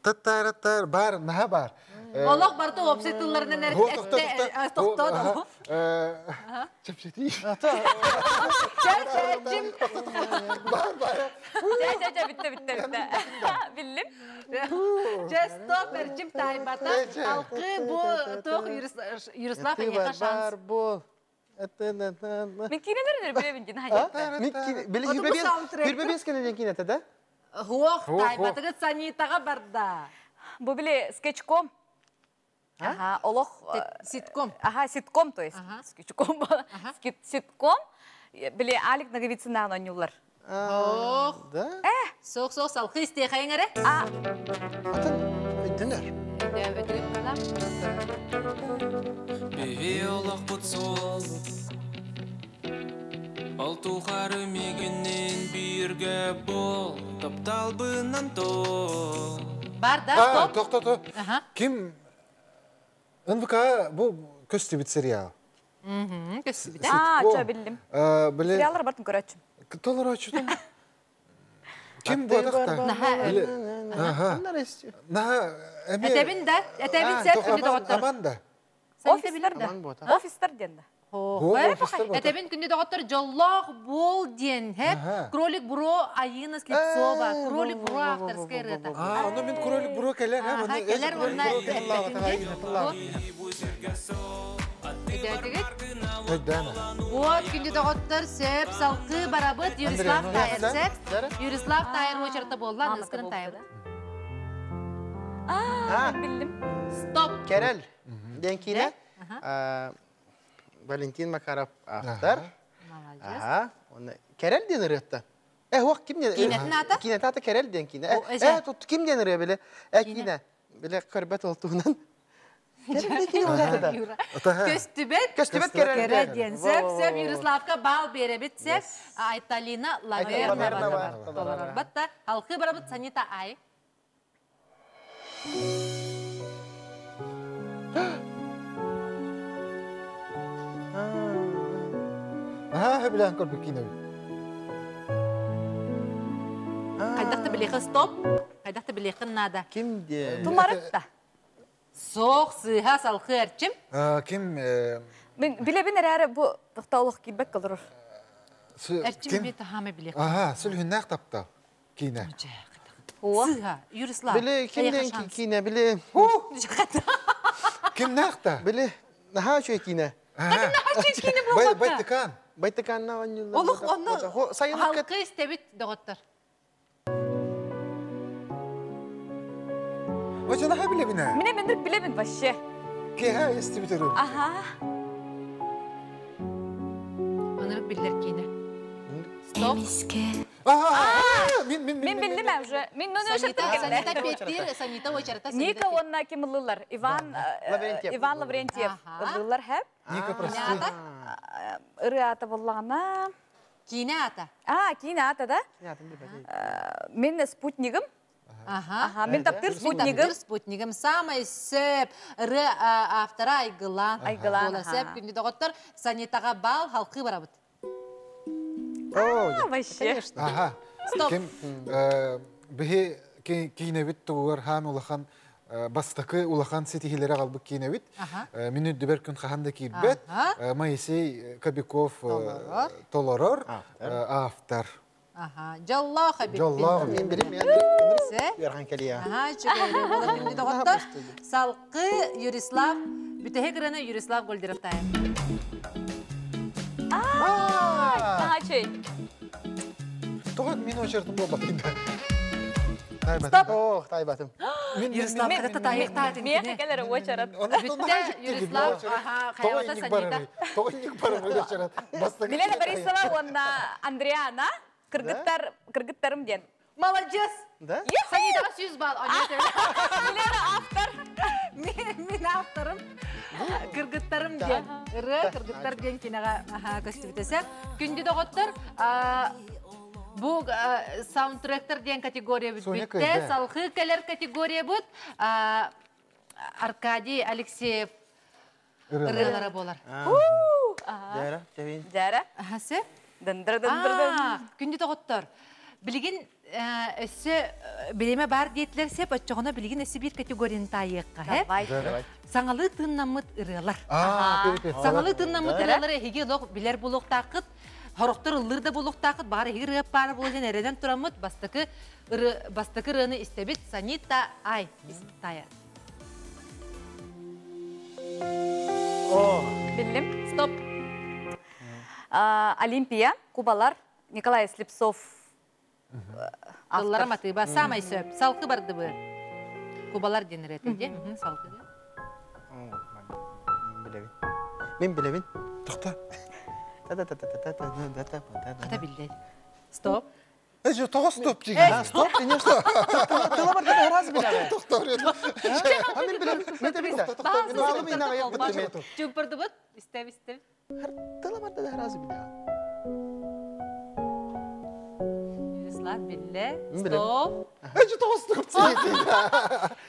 таттараттар бар, наһаа бар. Олох барыта уопсай тылларынан тохтоо. Чэпчэти. Чэпчэчим. Бар, бар. Чэ, чэ, бүтте, бүтте, бүтте. Биллим. Чэ, стоп, Эрчим таайбата. Алкы бу туох Юрислав эйиэхэ шанс. Бар бол. Мин киинэлэрин билэбин дин хажатта. Мин биле хүрбе кенеден кинете да? Хуох таайбатыгыт Санитаҕа барда. Бу биле скетчком. Ага, олох ситком. Ага, ситком, то есть. Скетчком. Ситком. Биле Алик Наговицына онньуулар. Ох. Да? Соқ-соқ салқы истиэхэйиҥ эрэ. Атын өйдөнөр. Өтүгүт кала. Биһи олохпут суол Ол тухары мигиннин бир Бирге бол, тапталбынан тол. Бар да, стоп. Тохто, Ким НВК бу көстүбүт сериал. Көстүбүт. Аа, ча биллим. Сериаллар бартын көрөчүм. Толорочу. Ким бу атакта? Наха. Наха. Этебин да, этебин сеп күндү доҕоттор. Аманда. Офистар да. Офистар диэн да. Этебин күндү доҕоттор жоллоох буол диэн, хеп. Кролик Бро Айына Слепцова, Кролик Бро авторская ырыата. Аа, ону мин Кролик Бро келер, ха, оны келер онна Вот күндү доҕоттор сөп салкы барабыт Юрислав Тайыр сеп. Юрислав Тайыр очерта болла, ныскырын Тайыр. Аа, биллим. Стоп. Керел. Ден кине. Валентин Макаров автор. Ага. Керел ден ырытта. Э, ким ден? Кинетин ата? Кинет ата Керел ден кине. Э, тут ким ден ыры биле? Э, кине. Биле көрбет олтуунан. Көстүбет. Көстүбет Керел ден. Сөп, сөп Юриславка бал беребит сеп. Айталина Лавернова. Батта халкы барабыт Санита Ай. Аха, билен көрбүк кине. Кайдакты билехи стоп. Кайдакты билехин нада. Ким де? Тумарытта. Соқ сыха салқы әрчим. Ким? Мен билебин әрі бу тоқтаулық кибек кылырыр. Әрчим бет хаме билехи. Аха, сүлхүннәк тапта. Кине. Сыха, Юрислав. Биле кимден кине биле. Ким нәкта? Биле, наха чөй кине. Байтыкан. Байтыканна ванюлла. Олух онны халкы истебит доғоттор. Оча наха билебин. Мине мендир билебин вообще. Кеха истебит өрү. Аха. Онырык биллер кине. Стоп. Мин Мин билдим уже. Мин нону өшөртүм келде. Санита Петир, Санита очарата. Ника онна ким ыллылар? Иван Иван Лаврентьев ыллылар хәп. Ника прости. Ырыата боллағына. Кине ата. А, кине ата да? Мен спутнигім. Ага. Мен таптыр спутнигім. Спутнигім. Самый сөп ыры автора Айгылан. Айгылан. Сөп күнді доғыттар Санитаға бал халқы барабыт. О, вообще. Ага. Стоп. Ким бихи кинебит тугар хам улахан бастакы улахан сетихилere қалбык кинебит. Минү дүбер күн хаханда кирбет. Моисей Кобяков толорор автор. Ага. Жаллах хабиб. Жаллах. Мен билем, мен Верхан келия. Ага, чөкөйрө болот күндү доғыттар. Салкы Юрислав, бүтәһе кыраны Юрислав Гольдеров тайым. Ага, чөй. Тоғыз мен очертім болбатым. Стоп. Ох, тайбатым. Юрислав кадата тайыктаатын. Мен келер очарат. Бүтте Юрислав, аха, хайвата Санита. Тоғыз барым очерат. Милена Борисова онна Андриана кыргыттар кыргыттарым ден. Молодец. Да? Санитаға 100 балл. Милена автор. Мен авторым. Кыргыттарым ден. Ыры кыргыттар ден кинеға көстүбүтесе. Күндү доғоттор Бу саундтректер ден категория бит. Салхы келер категория бут. Аркадий Алексеев ырылары болар. Жара, жабин. Жара. Ахасы. Дындыр дындыр дын. Күндү тоғыттар. Билигин өссө билеме бар диетлер сеп отчоғына билигин өссө бир категорияны тайыққа. Давай. Саңалы тыннамыт ырылар. Саңалы тыннамыт ырылар эһиги лох билер булуктакыт. Хорохтор ыллыр да булуктакыт, бары эһиги ырыап бары болжан эреден турамыт, бастакы бастакы ырыны истебит Санита Ай тая. О, Биллим. Стоп. Олимпия, Кубалар, Николай Слепцов. Тыллара матыба самай сөп. Салкы барды бы. Кубалар денеретинде. Салкы. Мен билебин. Мен билебин. Тоқта. Та-та-та-та-та-та-та-та-та. Ката билде. Стоп. Эжи тоғыз стоп деген. Стоп, не что? Тыла бар да раз билебин. Тоқта. Мен билебин. Мен де билебин. Чупырды бут. Истеп, истеп. Тыла бар да раз билебин. Ылла, биллэ. Билем. Стоп. Эчи тоҕустук.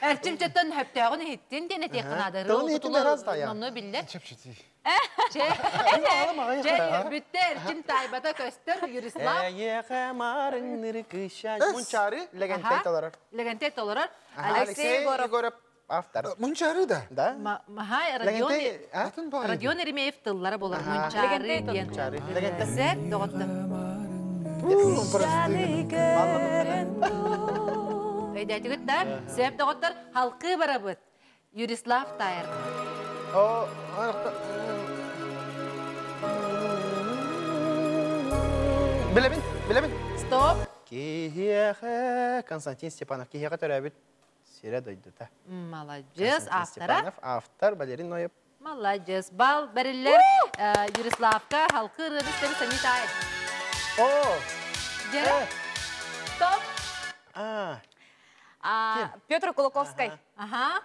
Эрчим чөттөн хөптөөҕүн иһиттин диэн этиэххэ наада. Тылын иһиттин раз да я. Номно биллэр. Чэпчэти. Чэ, чэ, бүттэ Эрчим таайбата көстөр Юрислав. Эйиэхэ маарыҥныры кыща. Мунчары Лэгэнтэй толорор. Лэгэнтэй толорор. Алексей Егоров автор. Мунчары да. Да? Маха Родион Лэгэнтэй, а? Атын баҕайы. Родион Еремеев тыллара болар. Мунчары диэн. Мунчары. Лэгэнтэй. Сеп доҕотто. Өйдөөтүгүт да? Сеп доҕоттор халкы барабыт. Юрислав Тайр. О, Билэбин, билэбин. Стоп. Киһиэхэ Константин Степанов киһиэхэ төрөөбүт сирэ дойдута. Маладьыс Константин автора. Степанов, автор Валерий Ноев. Маладьыс. Бал бэриллэр Юриславка халкы ырыабыз тэби сани таай. О! Дьэ. Стоп. А, Петр Кулаковскай. Аха.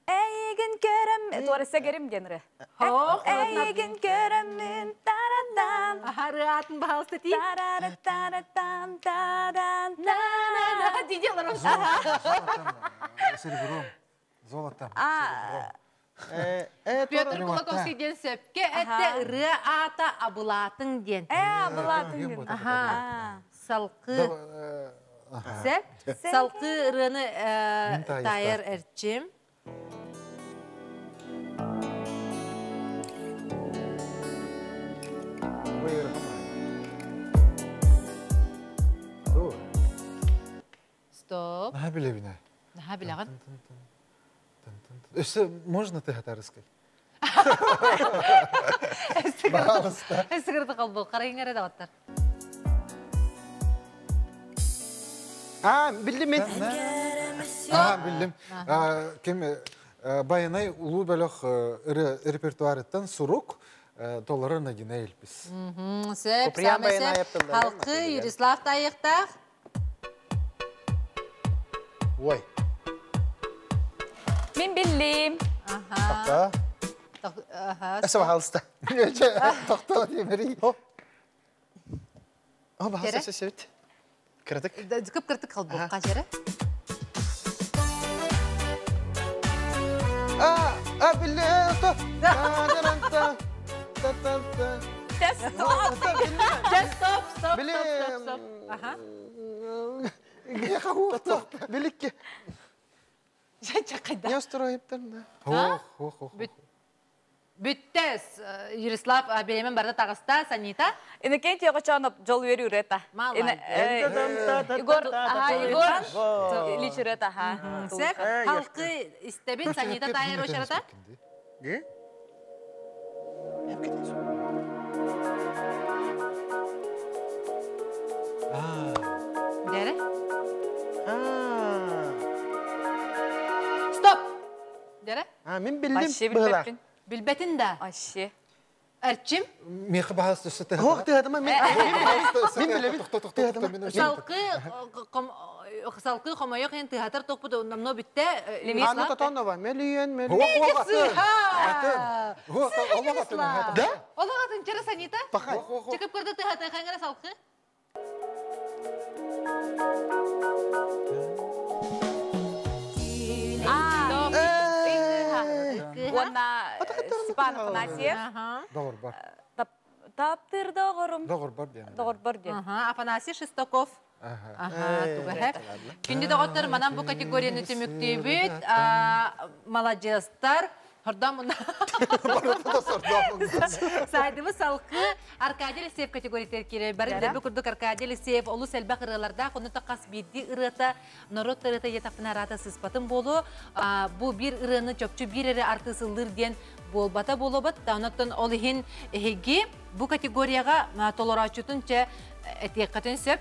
Эйигин көрөм, туарыса керим диэн Хо. Эйигин көрөммүн таратам. Аха ырыатын баһалста ти. Таратаратам тадан. На на на диде ларам. Серебром. Золотом. А, Петр Кулаковский диэн сөпкө этте ырыа аата абылаатын диэн. Абылаатын. Аха. Салкы. Сеп. Салкы ырыаны тайыр Эрчим. Стоп. Наһаа билэбин. Наһаа билэҕин. Өссө можно ты хатарыскай? Сыгырды қалбыл, қарайың әрі дағаттар. А, билдим мен. А, билдим. Ким Байанай улуу бөлөх репертуарыттан сурук толорор Надина Эльпис. Сөп, Куприян самы Баянай сөп. аптылдар, Халқы Юрислав тайықтақ. Ой. Мин биллим. Аха. Та. Аха. Эсэ баһалыста. Тоқтоо диэмери. О, баһалыста сөбүт. Кыратык. Кып кыртык қалбыл, қажары. А, а, биле, то. Та, та, та, та. Стоп. Стоп, стоп, стоп, Биле. стоп, стоп. Аха. Биликке. Чақайда. Не устроиптар, да. Хо, хо, хо. Бүттес, Юрислав беремен барда тағыста, Санита. Иннокентий Огочонов жол берүү рета. Молодец. Егор, ага, Егор Ильич рета, ага. Сеп, халқы истебин Санита тайыр ошарата. Не? Дәрі. А. Стоп. Дәрі. А, мен билдим. Вообще Быһыла. билбеппин. Билбетин да. Вообще. Эрчим. Мехи баһалыста өссө ты. Ох, ты адама мен. Мен билебин. Тохто, тохто, тохто, мен өссө. Салқы салқы хомойок ен тыхатар токпут намно битте. Анна Тотонова, миллион, Хо, миллион. хо, Сыха. Хо, Аллах атын. Да? Олағатын чара Санита. Пахай. Чекіп көрді тыхатын қаңара салқы. А, Стоп. Уонна Степан Афанасьев. Аха. Доғыр бар. Таптыр доғырым. Доғыр бар диэн. Доғыр бар диэн. Аха, Афанасий Шестаков. Аха. Аха, тугаһэ. Күндү доҕоттор манан бу категорияны түмүктүүбүт. Маладьыстар. Хордом Сайдыбы салкы Аркадий Алексеев категория кире. Бары дәбі курдук Аркадий Алексеев олус элбэх ырыаларда хону тақас бидди ырыата народ ырыата етапына рата сыспатын болу. Бу бир ырыаны чопчу бир эре артысылдыр диэн болбата болобат. Онотон ол иһин эһиги бу категорияга толорочутун че этиэккатын сөп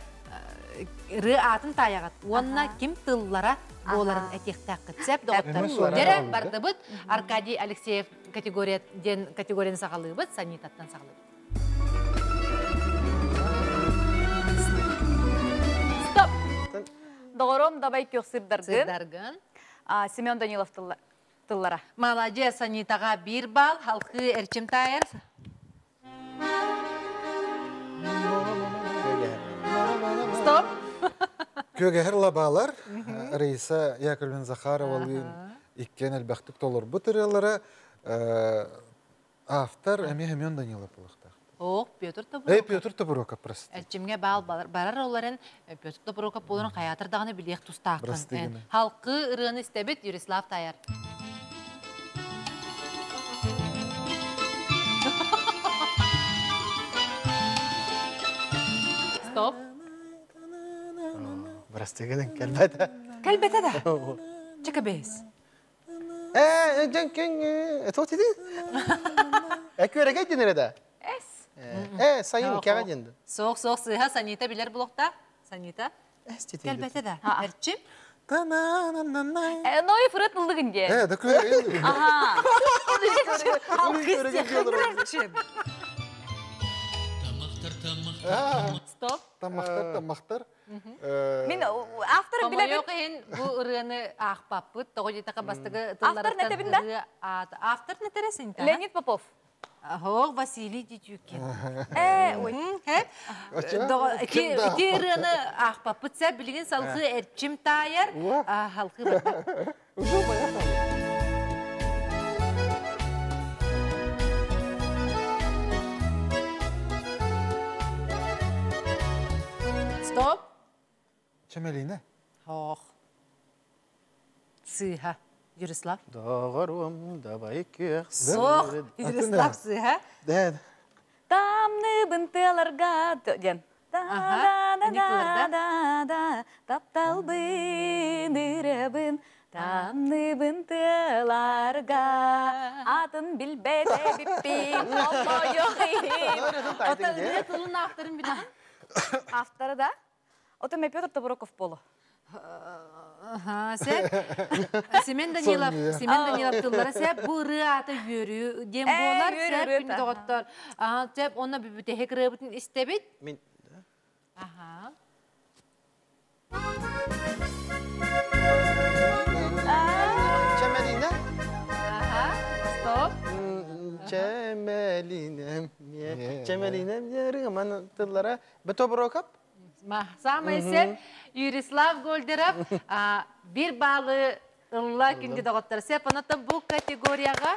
ыры атын таяғат. Онна ким тыллара боларын этиэхтааккыт сеп доҕоттор. Дерэ бардыбыт Аркадий Алексеев категория ден категорияны саҕалыыбыт, Санитаттан саҕалыыбыт. Стоп! Доғырым дабай көксырдаргын. Сырдаргын. Семен Данилов тыллара. Молодец, Санитаға бир балл, халқы Эрчим Тайыр. Стоп! Көгәһер лабалар, Раиса Яковлевна Захаровалыын иккен элбэхтик толорбут ырыалара, автор эми Семен Данилов булахтаах. Ох, Петр Эй, Тобуроков. Петр Тобуроков, прости. Эрчимге баал барар оларын Петр Тобуроков боларын хаятыр дағаны билиэх тустаақын. Прости гына. Халқы ырыаны истебит Юрислав Таяр. Стоп. Прости гына, кэлбэтэ. Кэлбэтэ да. Чека бейс. Э, тоқ тиди? Көрегей денере да? Эс. Сайын кәға денді. Соқ, соқ, сыха Санита билер блокта. Санита. Эс тиди. Кэлбэтэ да. Эрчим. Ной фырыт ылдыгын де. Да көрегей. Аха. Халқы Эрчим. Стоп. Тамақтар, тамақтар. Мин авторын билебин. Хомойуох иһин бу ырыаны аахпаппыт, тоҕо диэтэхэ бастакы Автор нэтебин да? ырыа аата. Автор нэтерэ синта? Леонид Попов. Хоох, Василий Дитюкин. Ой. Ача, Ити ким да ити ырыаны аахпаппыт сэ билигин салгыы Эрчим таайар, Уа. халкы барбат. Уже поехали. Стоп. Чемелине. Хоох. Сыыха. Юрислав. Доғырым, давай көх. Сох. Юрислав сыыха. Да. Тамны бынтыларга ден. Да Аха, да да не кылырда. да да да тапталбын ырыбын тамны бынтыларга атын билбете биппин омойохим. Ота ырыа тылын авторын билэҕин? Авторы да? Ото ме Петр Тобуроков болу. Аха, сеп. Семен Данилов, Сонния. Семен Данилов тыллара сеп бу ырыа ата үөрүү диэн буолар, үөрүү сеп ырыата. күн доҕоттор. Аа, сеп онно бүтэһик ырыабытын истэбит. Мен Аха. Чемелине. Аха. Стоп. Чемелинем. Чемелинем ярыман тыллара. Бето брокап? Ма, самый сеп Юрислав Гольдеров бир баалы ылла күндү доҕоттор. Сеп онотон бу категорияга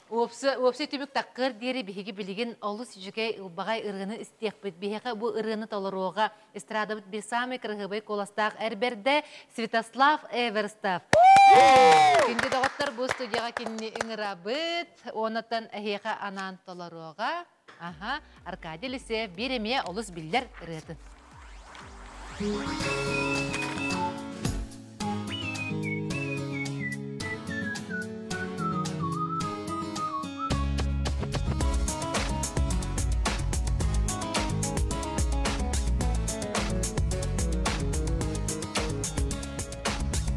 Уопсы түмүк таккыр диэри биһиги билигин олус үчүгэй ылбаҕай ырыаны истиэхпит. Биһиэхэ бу ырыаны толоруоҕа эстрадабыт бир саамай кырыһыбай куоластаах эрбэрдэ Святослав Эверстов. Күндү доҕоттор бу студияҕа кинини ыҥырабыт. Онотон эһиэхэ анаан толоруоҕа. Аха, Аркадий Лисеев биир эмиэ олус биллэр ырыатын.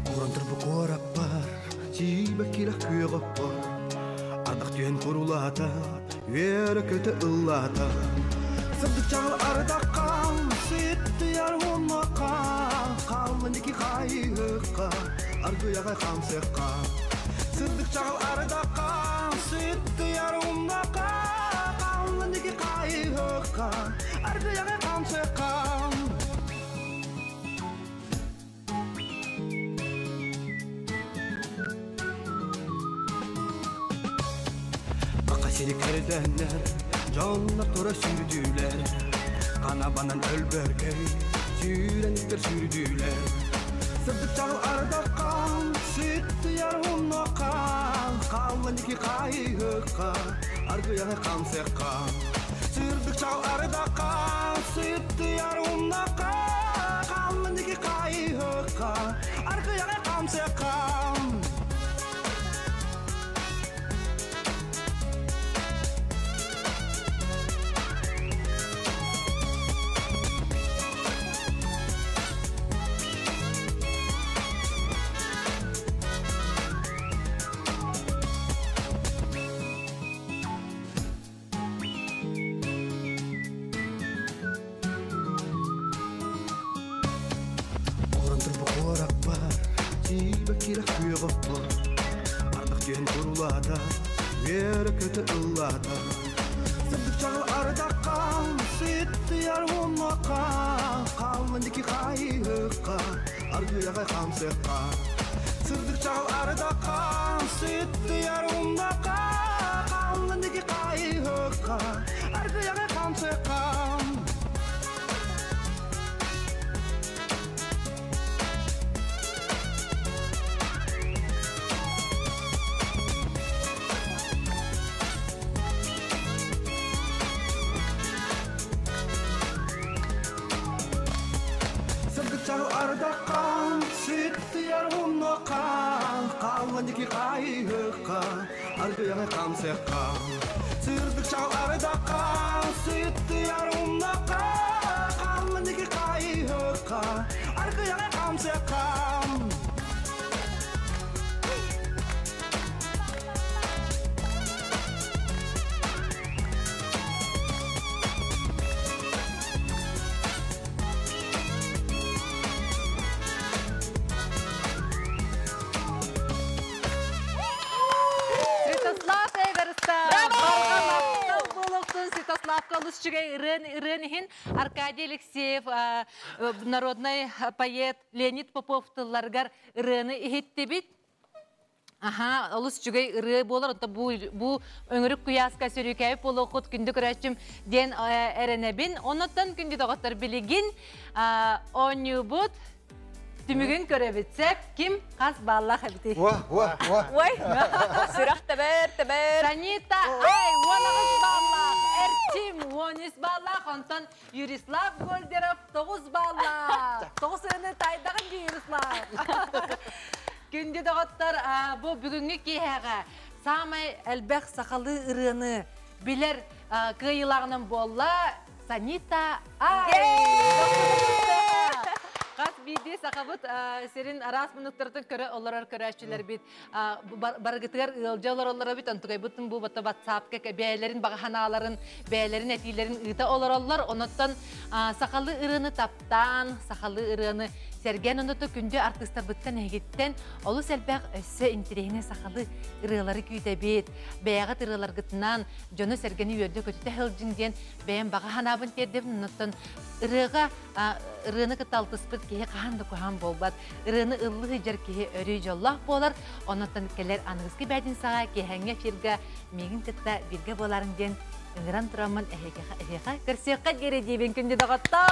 Курантыр бу кораппар, тиибэ килэх күөҕөппор. Ардах түһэн курулаата, үөрэ көтө ыллаата. Сырдык чаҕыл ардахха, сыттыйар уоннуохха, хааллан ики хайыһыкка, аргыйаҕай хаамсыахха. Сырдык чаҕыл ардахха, сыттыйар уоннуохха, хааллан ики хайыһыкка, аргыйаҕай хаамсыахха. Ақа сири кэрдэннэр, дьоннор тура сүүрдүүлэр, Канабанан өлбөргөй, сүүрэнниктэр сүүрдүүлэр. Сырдык чаҕыл ардахха, сыттыйар уоннуохха, хааллан ики хайыһыкка, аргыйаҕы хаамсыахха. Сырдык чаҕыл ардахха, сыттыйар уоннуохха, хааллан ики хайыһыкка, аргыйаҕы хаамсыахха. Курантыр бу кораппар, тиибэ килэх күөҕөппор. Ардах түһэн курулаата, үөрэ көтө ыллаата. Сырдык чаҕыл ардахха, сыттыйар уоннуохха, хааллан ики хайыһыкка, хайыһыахха, аргыйаҕай хаамсыахха. Сырдык чаҕыл ардахха, сыттыйар умнахха, хааллын диэки хайыһыахха, аргыйаҕай хаамсыахха. Сырдык ардахха, сыттыйар умнахха, хааллын диэки хайыһыахха, аргыйаҕай хаамсыахха. Сырдык чаҕыл ардахха, сыттыйар умнахха, хааллын диэки хайыһыахха, аргыйаҕай хаамсыахха. Святослав Эверстов! Буолуохтун Святославка олус үчүгэй ырыан ырыан иһин Аркадий Алексеев народный поэт Леонид Попов тылларыгар ырыаны иһиттибит. Аха, олус үчүгэй ырыа буолар, онто бу бу өҥүрүк куйааска сөрүүкээбит буолуоххут күндү көрөөччүм диэн эрэнэбин. Оннуттан күндү доҕоттор билигин оонньуубут түмүгүн көрөбүт. Сеп ким хас бааллаах эбитий? Уа, уа, уа. Ой, сүрэх тэбэр, тэбэр. Санита Ай, 18 баллаах, Эрчим 13 баллаах, онтон Юрислав Гольдеров 9 баллаах. 9 ырыны тайдаҕын дии Юрислав. Күндү доҕоттор, бу бүгүҥҥү киэһэҕэ саамай элбэх сахалыы ырыаны билэр кыайыылааҕынан буолла Санита Ай! Хас биирдии сахабыт сирин араас муннуктарытын көрө олорор көрөөччүлэрбит барыгытыгар ыалдьа олороллор эбит. Онтукайбытын бу бата ватсапка бэйэлэрин баҕа санааларын, бэйэлэрин этиилэрин ыыта олороллор. Онуттан сахалыы ырыаны таптаан, сахалыы ырыаны сэргээн оното күндү артыыстарбыттан эһигиттэн олус элбэх өссө интэриэһинэй сахалыы ырыалары күүтэбит. Бэйэҕит ырыаларгытынан дьону-сэргэни үөрдэ-көтүтэ сылдьыҥ диэн бэйэм баҕа санаабын тиэрдэбин. Онуттан ырыаҕа ырыаны кытта алтыспыт киһи хаһан да куһаҕан буолбат. Ырыаны ыллыы сылдьар киһи өрүү дьоллоох буолар. Онуттан кэлэр аныгыскы бээтинсэҕэ киэһэҥҥи эфиргэ миигин кытта бииргэ буоларыҥ диэн ыҥыран тураммын эһиэхэ көрсүөххэ диэри диибин күндү доҕоттор!